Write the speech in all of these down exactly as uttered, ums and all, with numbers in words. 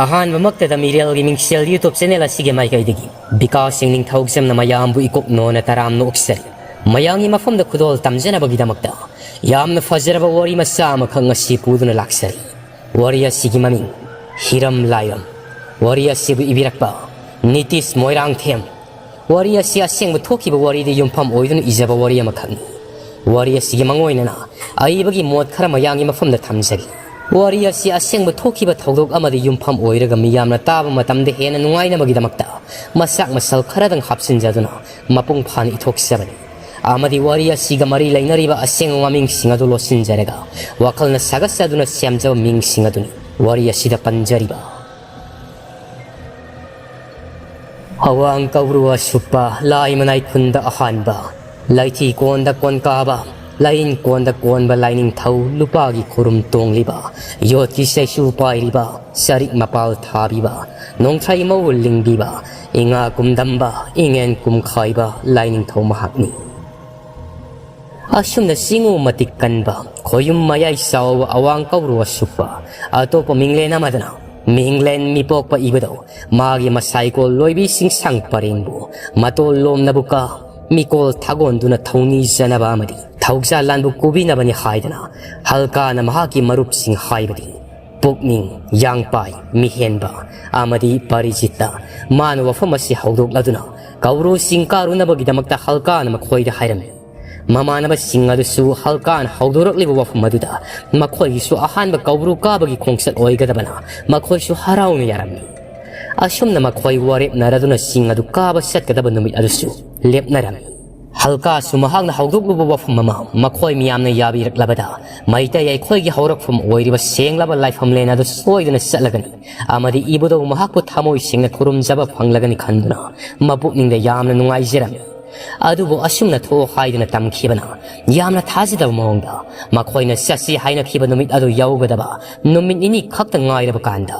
ꯑꯍꯥꯟꯕꯃꯛꯇꯗ ꯃꯤꯔꯦꯜꯒꯤ ꯃꯤꯡꯁꯦꯜ YouTube channel ꯑꯁꯤꯒꯤ ꯃꯥꯏꯀꯩꯗꯒꯤ ꯕꯤꯀꯥꯁ ꯁꯤꯡ ꯅꯤꯡꯊꯧꯖꯝꯅ ꯃꯌꯥꯝꯕꯨ ꯏꯀꯣꯛ ꯅꯣꯟꯅ ꯇꯔꯥꯝꯅ ꯑꯣꯛꯆꯔꯤ꯫ ꯃꯌꯥꯝꯒꯤ ꯃꯐꯝꯗ ꯈꯨꯗꯣꯜ ꯇꯝꯖꯅꯕꯒꯤꯗꯃꯛꯇ ꯌꯥꯝꯅ ꯐꯖꯔꯕ ꯋꯥꯔꯤ ꯃꯆꯥ ꯑꯃꯈꯛ ꯉꯁꯤ ꯄꯨꯗꯨꯅ ꯂꯥꯛꯆꯔꯤ꯫ ꯋꯥꯔꯤ ꯑꯁꯤꯒꯤ ꯃꯃꯤꯡ ꯍꯤꯔꯝ ꯂꯥꯏꯔꯝ꯫ ꯋꯥꯔꯤ ꯑꯁꯤꯕꯨ ꯏꯕꯤꯔꯛꯄ ꯅꯤꯇꯤꯁ ꯃꯣꯏꯔꯥꯡꯊꯦꯝ꯫ ꯋꯥꯔꯤ ꯑꯁꯤ ꯑꯁꯦꯡꯕ ꯊꯣꯛꯈꯤꯕ ꯋꯥꯔꯤꯗ ꯌꯨꯝꯐꯝ ꯑꯣꯏꯗꯨꯅ ꯏꯖꯕ ꯋꯥꯔꯤ ꯑꯃꯈꯛꯅꯤ꯫ ꯋꯥꯔꯤ ꯑꯁꯤꯒꯤ ꯃꯉꯣꯏꯅꯅ ꯑꯏꯕꯒꯤ ꯃꯣꯠ ꯈꯔ ꯃꯌꯥꯝꯒꯤ ꯃꯐꯝꯗ ꯊꯝꯖꯔꯤ꯫ ꯋꯥꯔꯤ ꯑꯁꯤ ꯑꯁꯦꯡꯕ ꯊꯣꯛꯈꯤꯕ ꯊꯧꯗꯣꯛ ꯑꯃꯗ ꯌꯨꯝꯐꯝ ꯑꯣꯏꯔꯒ ꯃꯤꯌꯥꯝꯅ ꯇꯥꯕ ꯃꯇꯝꯗ ꯍꯦꯟꯅ ꯅꯨꯡꯉꯥꯏꯅꯕꯒꯤꯗꯃꯛꯇ ꯃꯆꯥꯛ ꯃꯁꯜ ꯈꯔꯗꯪ ꯍꯥꯞꯆꯤꯟꯖꯗꯨꯅ ꯃꯄꯨꯡ ꯐꯥꯅ ꯏꯊꯣꯛꯆꯕꯅꯤ꯫ ꯑꯃꯗꯤ ꯋꯥꯔꯤ ꯑꯁꯤꯒ ꯃꯔꯤ ꯂꯩꯅꯔꯤꯕ ꯑꯁꯦꯡꯕ ꯃꯃꯤꯡꯁꯤꯡ ꯑꯗꯨ ꯂꯣꯠꯁꯤꯟꯖꯔꯒ ꯋꯥꯈꯜꯅ ꯁꯥꯒꯠꯆꯗꯨꯅ ꯁꯦꯝꯖꯕ ꯃꯤꯡꯁꯤꯡ ꯑꯗꯨꯅꯤ ꯋꯥꯔꯤ ꯑꯁꯤꯗ ꯄꯟꯖꯔꯤꯕ꯫ ꯑꯋꯥꯡ ꯀꯧꯕ꯭ꯔꯨ ꯑꯁꯨꯞꯄ, ꯂꯥꯏ ꯃꯅꯥꯏ ꯈꯨꯟꯗ ꯑꯍꯥꯟꯕ, ꯂꯩꯊꯤ ꯀꯣꯟꯗ ꯀꯣꯟꯀꯥꯕ, ꯂꯥꯏꯅꯤꯡ ꯀꯣꯟꯗ ꯀꯣꯟꯕ ꯂꯥꯏꯅꯤꯡꯊꯧ ꯂꯨꯄꯥꯒꯤ ꯈꯨꯔꯨꯝ ꯇꯣꯡꯂꯤꯕ, ꯌꯣꯠꯀꯤ ꯆꯩꯁꯨ ꯄꯥꯏꯔꯤꯕ, ꯆꯔꯤꯛ ꯃꯄꯥꯜ ꯊꯥꯕꯤꯕ, ꯅꯣꯡꯊ꯭ꯔꯩ ꯃꯧ ꯂꯤꯡꯕꯤꯕ, ꯏꯉꯥ ꯀꯨꯝꯗꯝꯕ, ꯏꯉꯦꯟ ꯀꯨꯝꯈꯥꯏꯕ ꯂꯥꯏꯅꯤꯡꯊꯧ ꯃꯍꯥꯛꯅꯤ꯫ ꯑꯁꯨꯝꯅ ꯆꯤꯡꯉꯨ ꯃꯇꯤꯛ ꯀꯟꯕ, ꯈꯣꯌꯨꯝ ꯃꯌꯥꯏ ꯆꯥꯎꯕ ꯑꯋꯥꯡ ꯀꯧꯕ꯭ꯔꯨ ꯑꯁꯨꯞꯄ, ꯑꯇꯣꯞꯄ ꯃꯤꯡꯂꯦꯟ ꯑꯃꯗꯅ ꯃꯤꯡꯂꯦꯟ ꯃꯤꯄꯣꯛꯄ ꯏꯕꯗꯧ, ꯃꯥꯒꯤ ꯃꯁꯥꯏꯀꯣꯜ ꯂꯣꯏꯕꯤ ꯁꯤꯡꯁꯥꯡ ꯄꯔꯦꯡꯕꯨ ꯃꯇꯣꯜ ꯂꯣꯝꯅꯕꯨ ꯀꯥ ꯃꯤꯀꯣꯜ ꯊꯥꯒꯣꯟꯗꯨꯅ ꯊꯧꯅꯤꯖꯅꯕ ꯑꯃꯗꯤ ꯊꯧꯖꯥꯜ ꯂꯥꯟꯕꯨ ꯀꯨꯕꯤꯅꯕꯅꯤ ꯍꯥꯏꯗꯅ ꯍꯜꯀꯥꯅ ꯃꯍꯥꯛꯀꯤ ꯃꯔꯨꯞꯁꯤꯡ ꯍꯥꯏꯕꯗꯤ ꯄꯨꯛꯅꯤꯡ, ꯌꯥꯡꯄꯥꯏ, ꯃꯤꯍꯦꯟꯕ ꯑꯃꯗꯤ ꯄꯔꯤꯖꯤꯠꯇ ꯃꯥꯅ ꯋꯥꯐꯝ ꯑꯁꯤ ꯍꯧꯗꯣꯛꯂꯗꯨꯅ ꯀꯧꯕ꯭ꯔꯨ ꯆꯤꯡ ꯀꯥꯔꯨꯅꯕꯒꯤꯗꯃꯛꯇ ꯍꯜꯀꯥꯅ ꯃꯈꯣꯏꯗ ꯍꯥꯏꯔꯝꯃꯤ꯫ ꯃꯃꯥꯟꯅꯕꯁꯤꯡ ꯑꯗꯨꯁꯨ ꯍꯜꯀꯥꯅ ꯍꯧꯗꯣꯔꯛꯂꯤꯕ ꯋꯥꯐꯝ ꯑꯗꯨꯗ ꯃꯈꯣꯏꯒꯤꯁꯨ ꯑꯍꯥꯟꯕ ꯀꯧꯕ꯭ꯔꯨ ꯀꯥꯕꯒꯤ ꯈꯣꯡꯆꯠ ꯑꯣꯏꯒꯗꯕꯅ ꯃꯈꯣꯏꯁꯨ ꯍꯔꯥꯎꯅ ꯌꯥꯔꯝꯃꯤ꯫ ꯑꯁꯨꯝꯅ ꯃꯈꯣꯏ ꯋꯥꯔꯦꯞꯅꯔꯗꯨꯅ ꯆꯤꯡ ꯑꯗꯨ ꯀꯥꯕ ꯆꯠꯀꯗꯕ ꯅꯨꯃꯤꯠ ꯑꯗꯨꯁꯨ ꯂꯦꯞꯅꯔꯝꯃꯤ꯫ ꯍꯜꯀꯥꯁꯨ ꯃꯍꯥꯛꯅ ꯍꯧꯗꯣꯛꯂꯨꯕ ꯋꯥꯐꯝ ꯑꯃ ꯃꯈꯣꯏ ꯃꯤꯌꯥꯝꯅ ꯌꯥꯕꯤꯔꯛꯂꯕꯗ ꯃꯩꯇꯩ ꯑꯩꯈꯣꯏꯒꯤ ꯍꯧꯔꯛꯐꯝ ꯑꯣꯏꯔꯤꯕ ꯁꯦꯡꯂꯕ ꯂꯥꯏꯐꯝꯂꯦꯟ ꯑꯗꯨ ꯁꯣꯏꯗꯅ ꯆꯠꯂꯒꯅꯤ ꯑꯃꯗꯤ ꯏꯕꯨꯙꯧ ꯃꯍꯥꯛꯄꯨ ꯊꯃꯣꯏ ꯁꯦꯡꯅ ꯈꯨꯔꯨꯝꯖꯕ ꯐꯪꯂꯒꯅꯤ ꯈꯟꯗꯨꯅ ꯃꯄꯨꯛꯅꯤꯡꯗ ꯌꯥꯝꯅ ꯅꯨꯡꯉꯥꯏꯖꯔꯝꯃꯤ꯫ ꯑꯗꯨꯕꯨ ꯑꯁꯨꯝꯅ ꯊꯣꯛꯑꯣ ꯍꯥꯏꯗꯨꯅ ꯇꯝꯈꯤꯕꯅ ꯌꯥꯝꯅ ꯊꯥꯖꯗꯕ ꯃꯑꯣꯡꯗ ꯃꯈꯣꯏꯅ ꯆꯠꯁꯤ ꯍꯥꯏꯅꯈꯤꯕ ꯅꯨꯃꯤꯠ ꯑꯗꯨ ꯌꯧꯒꯗꯕ ꯅꯨꯃꯤꯠ ꯅꯤꯅꯤ ꯈꯛꯇ ꯉꯥꯏꯔꯕ ꯀꯥꯟꯗ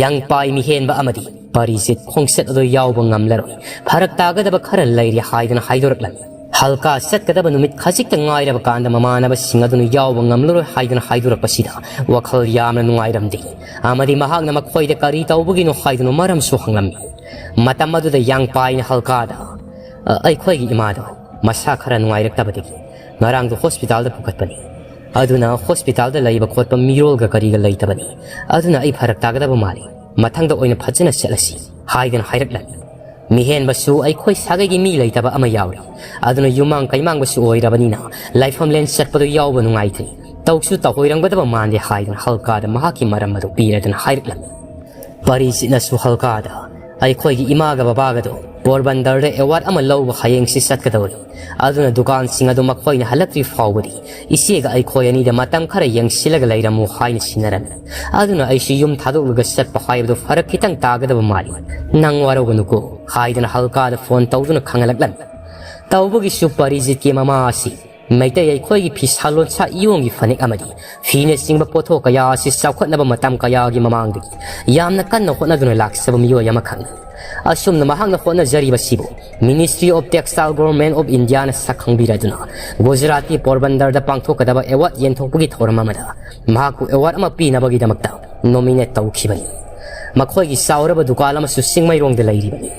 ꯌꯥꯡꯄꯥꯏ ꯃꯤꯍꯦꯟꯕ ꯑꯃꯗꯤ ꯄꯔꯤꯖꯤꯠ ꯈꯣꯡꯆꯠ ꯑꯗꯨ ꯌꯥꯎꯕ ꯉꯝꯂꯔꯣꯏ, ꯐꯔꯛ ꯇꯥꯒꯗꯕ ꯈꯔ ꯂꯩꯔꯦ ꯍꯥꯏꯗꯨꯅ ꯍꯥꯏꯗꯣꯔꯛꯂꯝꯃꯤ꯫ ꯍꯜꯀꯥ ꯆꯠꯀꯗꯕ ꯅꯨꯃꯤꯠ ꯈꯖꯤꯛꯇ ꯉꯥꯏꯔꯕ ꯀꯥꯟꯗ ꯃꯃꯥꯟꯅꯕꯁꯤꯡ ꯑꯗꯨꯅ ꯌꯥꯎꯕ ꯉꯝꯂꯔꯣꯏ ꯍꯥꯏꯗꯨꯅ ꯍꯥꯏꯗꯣꯔꯛꯄꯁꯤꯗ ꯋꯥꯈꯜ ꯌꯥꯝꯅ ꯅꯨꯡꯉꯥꯏꯔꯝꯗꯦ꯫ ꯑꯃꯗꯤ ꯃꯍꯥꯛꯅ ꯃꯈꯣꯏꯗ ꯀꯔꯤ ꯇꯧꯕꯒꯤꯅꯣ ꯍꯥꯏꯗꯨꯅ ꯃꯔꯝꯁꯨ ꯍꯪꯂꯝꯃꯤ꯫ ꯃꯇꯝ ꯑꯗꯨꯗ ꯌꯥꯡꯄꯥꯏꯅ ꯍꯜꯀꯥꯗ, "ꯑ, ꯑꯩꯈꯣꯏꯒꯤ ꯏꯃꯥꯗꯣ ꯃꯁꯥ ꯈꯔ ꯅꯨꯡꯉꯥꯏꯔꯛꯇꯕꯗꯒꯤ ꯉꯔꯥꯡꯗꯣ ꯍꯣꯁꯄꯤꯇꯥꯜꯗ ꯄꯨꯈꯠꯄꯅꯤ꯫ ꯑꯗꯨꯅ ꯍꯣꯁꯄꯤꯇꯥꯜꯗ ꯂꯩꯕ ꯈꯣꯠꯄ ꯃꯤꯔꯣꯜꯒ ꯀꯔꯤꯒ ꯂꯩꯇꯕꯅꯤ꯫ ꯑꯗꯨꯅ ꯑꯩ ꯐꯔꯛ ꯇꯥꯒꯗꯕ ꯃꯥꯜꯂꯤ꯫ ꯃꯊꯪꯗ ꯑꯣꯏꯅ ꯐꯖꯅ ꯆꯠꯂꯁꯤ" ꯍꯥꯏꯗꯅ ꯍꯥꯏꯔꯛꯂꯝꯃꯤ꯫ ꯃꯤꯍꯦꯟꯕꯁꯨ ꯑꯩꯈꯣꯏ ꯁꯥꯒꯩꯒꯤ ꯃꯤ ꯂꯩꯇꯕ ꯑꯃ ꯌꯥꯎꯔꯤ꯫ ꯑꯗꯨꯅ ꯌꯨꯝꯃꯥꯡ ꯀꯩꯃꯥꯡꯕꯁꯨ ꯑꯣꯏꯔꯕꯅꯤꯅ ꯂꯥꯏꯐꯝꯂꯦꯟ ꯆꯠꯄꯗꯨ ꯌꯥꯎꯕ ꯅꯨꯡꯉꯥꯏꯇ꯭ꯔꯤ꯫ ꯇꯧꯁꯨ ꯇꯧꯍꯣꯏꯔꯝꯒꯗꯕ ꯃꯥꯟꯗꯦ ꯍꯥꯏꯗꯨꯅ ꯍꯜꯀꯥꯗ ꯃꯍꯥꯛꯀꯤ ꯃꯔꯝ ꯑꯗꯨ ꯄꯤꯔꯗꯨꯅ ꯍꯥꯏꯔꯛꯂꯝꯃꯤ꯫ ꯄꯔꯤꯖꯤꯠꯅꯁꯨ ꯍꯜꯀꯥꯗ, "ꯑꯩꯈꯣꯏꯒꯤ ꯏꯃꯥꯒ ꯕꯕꯥꯒꯗꯣ ꯄꯣꯔꯕꯟꯗꯔꯗ ꯑꯦꯋꯥꯔꯗ ꯑꯃ ꯂꯧꯕ ꯍꯌꯦꯡꯁꯤ ꯆꯠꯀꯗꯧꯔꯤ꯫ ꯑꯗꯨꯅ ꯗꯨꯀꯥꯟꯁꯤꯡ ꯑꯗꯨ ꯃꯈꯣꯏꯅ ꯍꯜꯂꯛꯇ꯭ꯔꯤ ꯐꯥꯎꯕꯗꯤ ꯏꯆꯦꯒ ꯑꯩꯈꯣꯏ ꯑꯅꯤꯗ ꯃꯇꯝ ꯈꯔ ꯌꯦꯡꯁꯤꯜꯂꯒ ꯂꯩꯔꯝꯃꯨ" ꯍꯥꯏꯅ ꯁꯤꯟꯅꯔꯝꯃꯤ꯫ ꯑꯗꯨꯅ ꯑꯩꯁꯨ ꯌꯨꯝ ꯊꯥꯗꯣꯛꯂꯒ ꯆꯠꯄ ꯍꯥꯏꯕꯗꯨ ꯐꯔꯛ ꯈꯤꯇꯪ ꯇꯥꯒꯗꯕ ꯃꯥꯜꯂꯤ꯫ "ꯅꯪ ꯋꯥꯔꯧꯒꯅꯨꯀꯣ" ꯍꯥꯏꯗꯨꯅ ꯍꯜꯀꯥꯗ ꯐꯣꯟ ꯇꯧꯗꯨꯅ ꯈꯪꯍꯜꯂꯛꯂꯝꯃꯤ꯫ ꯇꯧꯕꯒꯤꯁꯨ ꯄꯔꯤꯖꯤꯠꯀꯤ ꯃꯃꯥ ꯑꯁꯤ ꯃꯩꯇꯩ ꯑꯩꯈꯣꯏꯒꯤ ꯐꯤꯁꯥ ꯂꯣꯟꯁꯥ ꯏꯌꯣꯡꯒꯤ ꯐꯅꯦꯛ ꯑꯃꯗꯤ ꯐꯤꯅꯆꯤꯡꯕ ꯄꯣꯠꯊꯣꯛ ꯀꯌꯥ ꯑꯁꯤ ꯆꯥꯎꯈꯠꯅꯕ ꯃꯇꯝ ꯀꯌꯥꯒꯤ ꯃꯃꯥꯡꯗꯒꯤ ꯌꯥꯝꯅ ꯀꯟꯅ ꯍꯣꯠꯅꯗꯨꯅ ꯂꯥꯛꯆꯕ ꯃꯤꯑꯣꯏ ꯑꯃꯈꯛꯅꯤ꯫ ꯑꯁꯨꯝꯅ ꯃꯍꯥꯛꯅ ꯍꯣꯠꯅꯖꯔꯤꯕꯁꯤꯕꯨ Ministry of Textile, Government of Indiaꯅ ꯁꯛ ꯈꯪꯕꯤꯔꯗꯨꯅ ꯒꯨꯖꯔꯥꯠꯀꯤ ꯄꯣꯔꯕꯟꯗꯔꯗ ꯄꯥꯡꯊꯣꯛꯀꯗꯕ ꯑꯦꯋꯥꯔꯗ ꯌꯦꯟꯊꯣꯛꯄꯒꯤ ꯊꯧꯔꯝ ꯑꯃꯗ ꯃꯍꯥꯛꯄꯨ ꯑꯦꯋꯥꯔꯗ ꯑꯃ ꯄꯤꯅꯕꯒꯤꯗꯃꯛꯇ ꯅꯣꯃꯤꯅꯦꯠ ꯇꯧꯈꯤꯕꯅꯤ꯫ ꯃꯈꯣꯏꯒꯤ ꯆꯥꯎꯔꯕ ꯗꯨꯀꯥꯟ ꯑꯃꯁꯨ ꯆꯤꯡꯃꯩꯔꯣꯡꯗ ꯂꯩꯔꯤꯕꯅꯤ꯫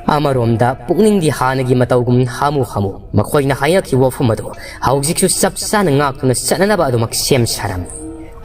ꯑꯃꯔꯣꯝꯗ ꯄꯨꯛꯅꯤꯡꯗꯤ ꯍꯥꯟꯅꯒꯤ ꯃꯇꯧꯒꯨꯝ ꯍꯥꯃꯨ ꯍꯥꯃꯨ꯫ ꯃꯈꯣꯏꯅ ꯍꯥꯏꯅꯈꯤꯕ ꯋꯥꯐꯝ ꯑꯗꯨ ꯍꯧꯖꯤꯛꯁꯨ ꯆꯞ ꯆꯥꯅ ꯉꯥꯛꯇꯨꯅ ꯆꯠꯅꯅꯕ ꯑꯗꯨꯃꯛ ꯁꯦꯝ ꯁꯥꯔꯝꯃꯤ꯫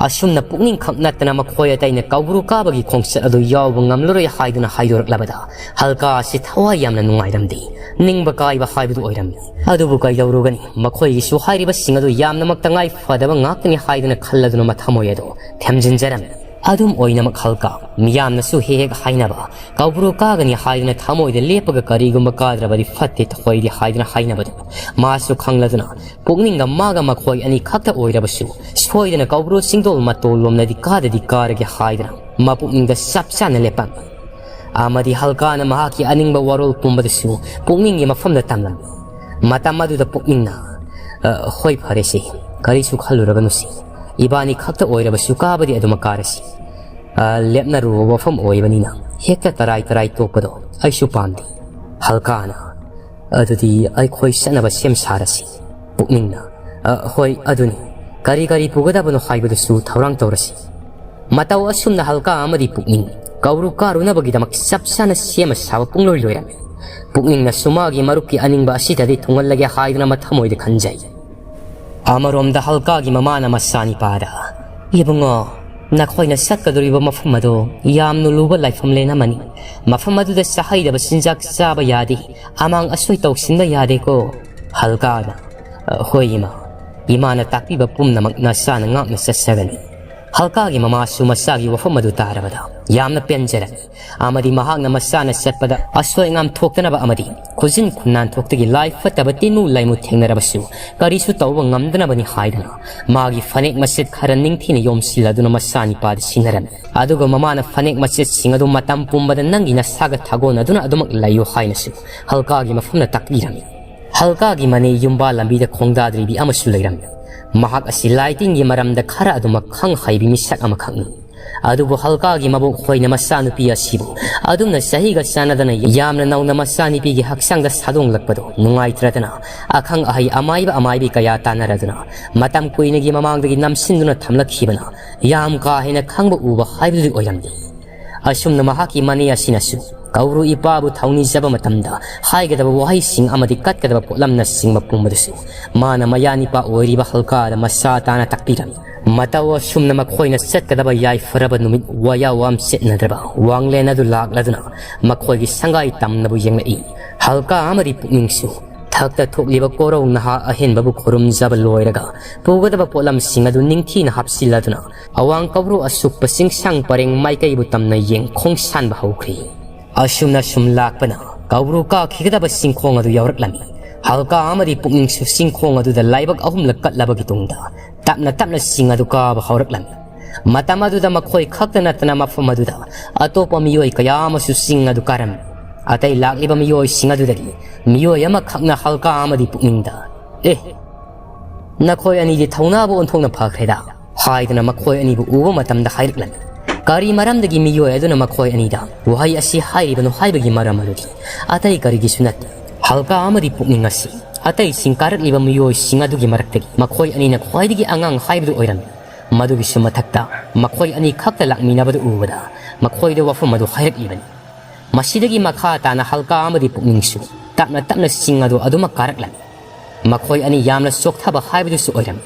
ꯑꯁꯨꯝꯅ ꯄꯨꯛꯅꯤꯡ ꯈꯛ ꯅꯠꯇꯅ ꯃꯈꯣꯏ ꯑꯇꯩꯅ ꯀꯧꯕ꯭ꯔꯨ ꯀꯥꯕꯒꯤ ꯈꯣꯡꯆꯠ ꯑꯗꯨ ꯌꯥꯎꯕ ꯉꯝꯂꯔꯣꯏ ꯍꯥꯏꯗꯨꯅ ꯍꯥꯏꯗꯣꯔꯛꯂꯕꯗ ꯍꯜꯀꯥ ꯑꯁꯤ ꯊꯋꯥꯏ ꯌꯥꯝꯅ ꯅꯨꯡꯉꯥꯏꯔꯝꯗꯦ꯫ ꯅꯤꯡꯕ ꯀꯥꯏꯕ ꯍꯥꯏꯕꯗꯨ ꯑꯣꯏꯔꯝꯃꯤ꯫ ꯑꯗꯨꯕꯨ ꯀꯩꯗꯧꯔꯨꯒꯅꯤ, ꯃꯈꯣꯏꯒꯤꯁꯨ ꯍꯥꯏꯔꯤꯕꯁꯤꯡ ꯑꯗꯨ ꯌꯥꯝꯅꯃꯛ ꯇꯉꯥꯏ ꯐꯗꯕ ꯉꯥꯛꯇꯅꯤ ꯍꯥꯏꯗꯨꯅ ꯈꯜꯂꯗꯨꯅ ꯃꯊꯃꯣꯏ ꯑꯗꯨ ꯊꯦꯝꯖꯤꯟꯖꯔꯝꯃꯤ꯫ ꯑꯗꯨꯝ ꯑꯣꯏꯅꯃꯛ ꯍꯜꯀꯥ, ꯃꯤꯌꯥꯝꯅꯁꯨ ꯍꯦꯛ ꯍꯦꯛ ꯍꯥꯏꯅꯕ, ꯀꯧꯕ꯭ꯔꯨ ꯀꯥꯒꯅꯤ ꯍꯥꯏꯗꯨꯅ ꯊꯃꯣꯏꯗ ꯂꯦꯞꯄꯒ ꯀꯔꯤꯒꯨꯝꯕ ꯀꯥꯗ꯭ꯔꯕꯗꯤ ꯐꯠꯇꯦ ꯊꯣꯏꯗꯦ ꯍꯥꯏꯗꯨꯅ ꯍꯥꯏꯅꯕꯗꯨ ꯃꯥꯁꯨ ꯈꯪꯂꯗꯨꯅ ꯄꯨꯛꯅꯤꯡꯗ ꯃꯥꯒ ꯃꯈꯣꯏ ꯑꯅꯤ ꯈꯛꯇ ꯑꯣꯏꯔꯕꯁꯨ ꯁꯣꯏꯗꯅ ꯀꯧꯕ꯭ꯔꯨ ꯆꯤꯡꯗꯣꯜ ꯃꯇꯣꯜ ꯂꯣꯝꯅꯗꯤ ꯀꯥꯗꯗꯤ ꯀꯥꯔꯒꯦ ꯍꯥꯏꯗꯨꯅ ꯃꯄꯨꯛꯅꯤꯡꯗ ꯆꯞ ꯆꯥꯅ ꯂꯦꯞꯄꯝꯃꯤ꯫ ꯑꯃꯗꯤ ꯍꯜꯀꯥꯅ ꯃꯍꯥꯛꯀꯤ ꯑꯅꯤꯡꯕ ꯋꯥꯔꯣꯜ ꯄꯨꯝꯕꯗꯨꯁꯨ ꯄꯨꯛꯅꯤꯡꯒꯤ ꯃꯐꯝꯗ ꯇꯝꯂꯝꯃꯤ꯫ ꯃꯇꯝ ꯑꯗꯨꯗ ꯄꯨꯛꯅꯤꯡꯅ, "ꯑ, ꯍꯣꯏ, ꯐꯔꯦꯁꯦ, ꯀꯔꯤꯁꯨ ꯈꯜꯂꯨꯔꯒꯅꯨꯁꯤ, ꯏꯕꯥꯅꯤ ꯈꯛꯇ ꯑꯣꯏꯔꯕꯁꯨ ꯀꯥꯕꯗꯤ ꯑꯗꯨꯃꯛ ꯀꯥꯔꯁꯤ꯫ ꯑ, ꯂꯦꯞꯅꯔꯨꯕ ꯋꯥꯐꯝ ꯑꯣꯏꯕꯅꯤꯅ ꯍꯦꯛꯇ ꯇꯔꯥꯏ ꯇꯔꯥꯏ ꯇꯣꯛꯄꯗꯣ ꯑꯩꯁꯨ ꯄꯥꯝꯗꯦ"꯫ ꯍꯜꯀꯥꯅ, "ꯑꯗꯨꯗꯤ ꯑꯩꯈꯣꯏ ꯆꯠꯅꯕ ꯁꯦꯝ ꯁꯥꯔꯁꯤ꯫" ꯄꯨꯛꯅꯤꯡꯅ, "ꯑ, ꯍꯣꯏ, ꯑꯗꯨꯅꯤ꯫ ꯀꯔꯤ ꯀꯔꯤ ꯄꯨꯒꯗꯕꯅꯣ ꯍꯥꯏꯕꯗꯨꯁꯨ ꯊꯧꯔꯥꯡ ꯇꯧꯔꯁꯤ꯫" ꯃꯇꯧ ꯑꯁꯨꯝꯅ ꯍꯜꯀꯥ ꯑꯃꯗꯤ ꯄꯨꯛꯅꯤꯡ ꯀꯧꯔꯨ ꯀꯥꯔꯨꯅꯕꯒꯤꯗꯃꯛ ꯆꯞ ꯆꯥꯅ ꯁꯦꯝ ꯁꯥꯕ ꯄꯨꯡꯂꯣꯏ ꯂꯣꯏꯔꯝꯃꯤ꯫ ꯄꯨꯛꯅꯤꯡꯅꯁꯨ ꯃꯥꯒꯤ ꯃꯔꯨꯞꯀꯤ ꯑꯅꯤꯡꯕ ꯑꯁꯤꯗꯗꯤ ꯊꯨꯡꯍꯜꯂꯒꯦ ꯍꯥꯏꯗꯨꯅ ꯃꯊꯃꯣꯏꯗ ꯈꯟꯖꯩ꯫ ꯑꯃꯔꯣꯝꯗ ꯍꯜꯀꯥꯒꯤ ꯃꯃꯥꯅ ꯃꯆꯥꯅꯤꯄꯥꯗ, "ꯏꯕꯨꯡꯉꯣ, ꯅꯈꯣꯏꯅ ꯆꯠꯀꯗꯧꯔꯤꯕ ꯃꯐꯝ ꯑꯗꯨ ꯌꯥꯝꯅ ꯂꯨꯕ ꯂꯥꯏꯐꯝꯂꯦꯟ ꯑꯃꯅꯤ꯫ ꯃꯐꯝ ꯑꯗꯨꯗ ꯆꯥꯍꯩꯗꯕ ꯆꯤꯟꯖꯥꯛ ꯆꯥꯕ ꯌꯥꯗꯦ, ꯑꯃꯥꯡ ꯑꯁꯣꯏ ꯇꯧꯁꯤꯟꯕ ꯌꯥꯗꯦꯀꯣ꯫" ꯍꯜꯀꯥꯅ, "ꯍꯣꯏ ꯏꯃꯥ, ꯏꯃꯥꯅ ꯇꯥꯛꯄꯤꯕ ꯄꯨꯝꯅꯃꯛ ꯅꯆꯥꯅ ꯉꯥꯛꯅ ꯆꯠꯆꯒꯅꯤ꯫" ꯍꯜꯀꯥꯒꯤ ꯃꯃꯥꯁꯨ ꯃꯆꯥꯒꯤ ꯋꯥꯐꯝ ꯑꯗꯨ ꯇꯥꯔꯕꯗ ꯌꯥꯝꯅ ꯄꯦꯟꯖꯔꯝꯃꯤ꯫ ꯑꯃꯗꯤ ꯃꯍꯥꯛꯅ ꯃꯆꯥꯅ ꯆꯠꯄꯗ ꯑꯁꯣꯏ ꯑꯉꯥꯝ ꯊꯣꯛꯇꯅꯕ ꯑꯃꯗꯤ ꯈꯨꯖꯤꯟ ꯈꯨꯟꯅꯥꯟ ꯊꯣꯛꯇꯒꯤ ꯂꯥꯏ ꯐꯠꯇꯕ ꯇꯤꯟꯃꯨ ꯂꯥꯏꯃꯨ ꯊꯦꯡꯅꯔꯕꯁꯨ ꯀꯔꯤꯁꯨ ꯇꯧꯕ ꯉꯝꯗꯅꯕꯅꯤ ꯍꯥꯏꯗꯨꯅ ꯃꯥꯒꯤ ꯐꯅꯦꯛ ꯃꯆꯦꯠ ꯈꯔ ꯅꯤꯡꯊꯤꯅ ꯌꯣꯝꯁꯤꯜꯂꯗꯨꯅ ꯃꯆꯥꯅꯤꯄꯥꯗ ꯁꯤꯟꯅꯔꯝꯃꯤ꯫ ꯑꯗꯨꯒ ꯃꯃꯥꯅ ꯐꯅꯦꯛ ꯃꯆꯦꯠꯁꯤꯡ ꯑꯗꯨ ꯃꯇꯝ ꯄꯨꯝꯕꯗ ꯅꯪꯒꯤ ꯅꯁꯥꯒ ꯊꯥꯒꯣꯟꯅꯗꯨꯅ ꯑꯗꯨꯃꯛ ꯂꯩꯌꯨ ꯍꯥꯏꯅꯁꯨ ꯍꯜꯀꯥꯒꯤ ꯃꯐꯝꯅ ꯇꯥꯛꯄꯤꯔꯝꯃꯤ꯫ ꯍꯜꯀꯥꯒꯤ ꯃꯅꯦ ꯌꯨꯝꯕꯥ ꯂꯝꯕꯤꯗ ꯈꯣꯡꯗꯥꯗ꯭ꯔꯤꯕꯤ ꯑꯃꯁꯨ ꯂꯩꯔꯝꯃꯤ꯫ ꯃꯍꯥꯛ ꯑꯁꯤ ꯂꯥꯏꯇꯤꯟꯒꯤ ꯃꯔꯝꯗ ꯈꯔ ꯑꯗꯨꯃꯛ ꯈꯪ ꯍꯩꯕꯤ ꯃꯤꯁꯛ ꯑꯃꯈꯛꯅꯤ꯫ ꯑꯗꯨꯕꯨ ꯍꯜꯀꯥꯒꯤ ꯃꯕꯣꯛ ꯍꯣꯏꯅ ꯃꯆꯥꯅꯨꯄꯤ ꯑꯁꯤꯕꯨ ꯑꯗꯨꯝꯅ ꯆꯍꯤꯒ ꯆꯥꯟꯅꯗꯅ ꯌꯥꯝꯅ ꯅꯧꯅ ꯃꯆꯥꯅꯨꯄꯤꯒꯤ ꯍꯛꯆꯥꯡꯗ ꯁꯥꯗꯣꯡꯂꯛꯄꯗꯣ ꯅꯨꯡꯉꯥꯏꯇ꯭ꯔꯗꯅ ꯑꯈꯪ ꯑꯍꯩ ꯑꯃꯥꯏꯕ ꯑꯃꯥꯏꯕꯤ ꯀꯌꯥ ꯇꯥꯟꯅꯔꯗꯨꯅ ꯃꯇꯝ ꯀꯨꯏꯅꯒꯤ ꯃꯃꯥꯡꯗꯒꯤ ꯅꯝꯁꯤꯟꯗꯨꯅ ꯊꯝꯂꯛꯈꯤꯕꯅ ꯌꯥꯝ ꯀꯥ ꯍꯦꯟꯅ ꯈꯪꯕ ꯎꯕ ꯍꯥꯏꯕꯗꯨꯗꯤ ꯑꯣꯏꯔꯝꯗꯦ꯫ ꯑꯁꯨꯝꯅ ꯃꯍꯥꯛꯀꯤ ꯃꯅꯦ ꯑꯁꯤꯅꯁꯨ ꯀꯧꯔꯨ ꯏꯄꯥꯕꯨ ꯊꯧꯅꯤꯖꯕ ꯃꯇꯝꯗ ꯍꯥꯏꯒꯗꯕ ꯋꯥꯍꯩꯁꯤꯡ ꯑꯃꯗꯤ ꯀꯠꯀꯗꯕ ꯄꯣꯠꯂꯝꯅꯆꯤꯡꯕ ꯄꯨꯝꯕꯗꯨꯁꯨ ꯃꯥꯅ ꯃꯌꯥꯅꯤꯄꯥ ꯑꯣꯏꯔꯤꯕ ꯍꯜꯀꯥꯗ ꯃꯆꯥ ꯇꯥꯅ ꯇꯥꯛꯄꯤꯔꯝꯃꯤ꯫ ꯃꯇꯧ ꯑꯁꯨꯝꯅ ꯃꯈꯣꯏꯅ ꯆꯠꯀꯗꯕ ꯌꯥꯏꯐꯔꯕ ꯅꯨꯃꯤꯠ ꯋꯥꯌꯥ ꯋꯥꯝ ꯆꯦꯠꯅꯗ꯭ꯔꯕ ꯋꯥꯡꯂꯦꯟ ꯑꯗꯨ ꯂꯥꯛꯂꯗꯨꯅ ꯃꯈꯣꯏꯒꯤ ꯁꯪꯒꯥꯏ ꯇꯝꯅꯕꯨ ꯌꯦꯡꯂꯛꯏ꯫ ꯍꯜꯀꯥ ꯑꯃꯗꯤ ꯄꯨꯛꯅꯤꯡꯁꯨ ꯊꯛꯇ ꯊꯣꯛꯂꯤꯕ ꯀꯣꯔꯧ ꯅꯍꯥ ꯑꯍꯦꯟꯕꯕꯨ ꯈꯨꯔꯨꯝꯖꯕ ꯂꯣꯏꯔꯒ ꯄꯨꯒꯗꯕ ꯄꯣꯠꯂꯝꯁꯤꯡ ꯑꯗꯨ ꯅꯤꯡꯊꯤꯅ ꯍꯥꯞꯆꯤꯜꯂꯗꯨꯅ ꯑꯋꯥꯡ ꯀꯧꯕ꯭ꯔꯨ ꯑꯁꯨꯛꯄ ꯆꯤꯡꯁꯥꯡ ꯄꯔꯦꯡ ꯃꯥꯏꯀꯩꯕꯨ ꯇꯝꯅ ꯌꯦꯡ ꯈꯣꯡ ꯁꯥꯟꯕ ꯍꯧꯈ꯭ꯔꯤ꯫ ꯑꯁꯨꯝꯅ ꯁꯨꯝ ꯂꯥꯛꯄꯅ ꯀꯧꯕ꯭ꯔꯨ ꯀꯥꯈꯤꯒꯗꯕ ꯆꯤꯡꯈꯣꯡ ꯑꯗꯨ ꯌꯧꯔꯛꯂꯝꯃꯤ꯫ ꯍꯜꯀꯥ ꯑꯃꯗꯤ ꯄꯨꯛꯅꯤꯡꯁꯨ ꯆꯤꯡꯈꯣꯡ ꯑꯗꯨꯗ ꯂꯥꯏꯕꯛ ꯑꯍꯨꯝꯂꯛ ꯀꯠꯂꯕꯒꯤ ꯇꯨꯡꯗ ꯇꯞꯅ ꯇꯞꯅ ꯆꯤꯡ ꯑꯗꯨ ꯀꯥꯕ ꯍꯧꯔꯛꯂꯝꯃꯤ꯫ ꯃꯇꯝ ꯑꯗꯨꯗ ꯃꯈꯣꯏ ꯈꯛꯇ ꯅꯠꯇꯅ ꯃꯐꯝ ꯑꯗꯨꯗ ꯑꯇꯣꯞꯄ ꯃꯤꯑꯣꯏ ꯀꯌꯥ ꯑꯃꯁꯨ ꯆꯤꯡ ꯑꯗꯨ ꯀꯥꯔꯝꯃꯤ꯫ ꯑꯇꯩ ꯂꯥꯛꯂꯤꯕ ꯃꯤꯑꯣꯏꯁꯤꯡ ꯑꯗꯨꯗꯒꯤ ꯃꯤꯑꯣꯏ ꯑꯃꯈꯛꯅ ꯍꯜꯀꯥ ꯑꯃꯗꯤ ꯄꯨꯛꯅꯤꯡꯗ, "ꯑꯦ, ꯅꯈꯣꯏ ꯑꯅꯤꯗꯤ ꯊꯧꯅꯥꯕꯨ ꯑꯣꯟꯊꯣꯛꯅ ꯐꯈ꯭ꯔꯦꯗ" ꯍꯥꯏꯗꯨꯅ ꯃꯈꯣꯏ ꯑꯅꯤꯕꯨ ꯎꯕ ꯃꯇꯝꯗ ꯍꯥꯏꯔꯛꯂꯝꯃꯤ꯫ ꯀꯔꯤ ꯃꯔꯝꯗꯒꯤ ꯃꯤꯑꯣꯏ ꯑꯗꯨꯅ ꯃꯈꯣꯏ ꯑꯅꯤꯗ ꯋꯥꯍꯩ ꯑꯁꯤ ꯍꯥꯏꯔꯤꯕꯅꯣ ꯍꯥꯏꯕꯒꯤ ꯃꯔꯝ ꯑꯗꯨꯗꯤ ꯑꯇꯩ ꯀꯔꯤꯒꯤꯁꯨ ꯅꯠꯇꯦ꯫ ꯍꯜꯀꯥ ꯑꯃꯗꯤ ꯄꯨꯛꯅꯤꯡ ꯑꯁꯤ ꯑꯇꯩꯁꯤꯡ ꯀꯥꯔꯛꯂꯤꯕ ꯃꯤꯑꯣꯏꯁꯤꯡ ꯑꯗꯨꯒꯤ ꯃꯔꯛꯇꯒꯤ ꯃꯈꯣꯏ ꯑꯅꯤꯅ ꯈ꯭ꯋꯥꯏꯗꯒꯤ ꯑꯉꯥꯡ ꯍꯥꯏꯕꯗꯨ ꯑꯣꯏꯔꯝꯃꯤ꯫ ꯃꯗꯨꯒꯤꯁꯨ ꯃꯊꯛꯇ, ꯃꯈꯣꯏ ꯑꯅꯤ ꯈꯛꯇ ꯂꯥꯛꯃꯤꯟꯅꯕꯗꯨ ꯎꯕꯗ ꯃꯈꯣꯏꯗ ꯋꯥꯐꯝ ꯑꯗꯨ ꯍꯥꯏꯔꯛꯂꯤꯕꯅꯤ꯫ ꯃꯁꯤꯗꯒꯤ ꯃꯈꯥ ꯇꯥꯅ ꯍꯜꯀꯥ ꯑꯃꯗꯤ ꯄꯨꯛꯅꯤꯡꯁꯨ ꯇꯞꯅ ꯇꯞꯅ ꯆꯤꯡ ꯑꯗꯨ ꯑꯗꯨꯃꯛ ꯀꯥꯔꯛꯂꯝꯃꯤ꯫ ꯃꯈꯣꯏ ꯑꯅꯤ ꯌꯥꯝꯅ ꯆꯣꯛꯊꯕ ꯍꯥꯏꯕꯗꯨꯁꯨ ꯑꯣꯏꯔꯝꯃꯤ꯫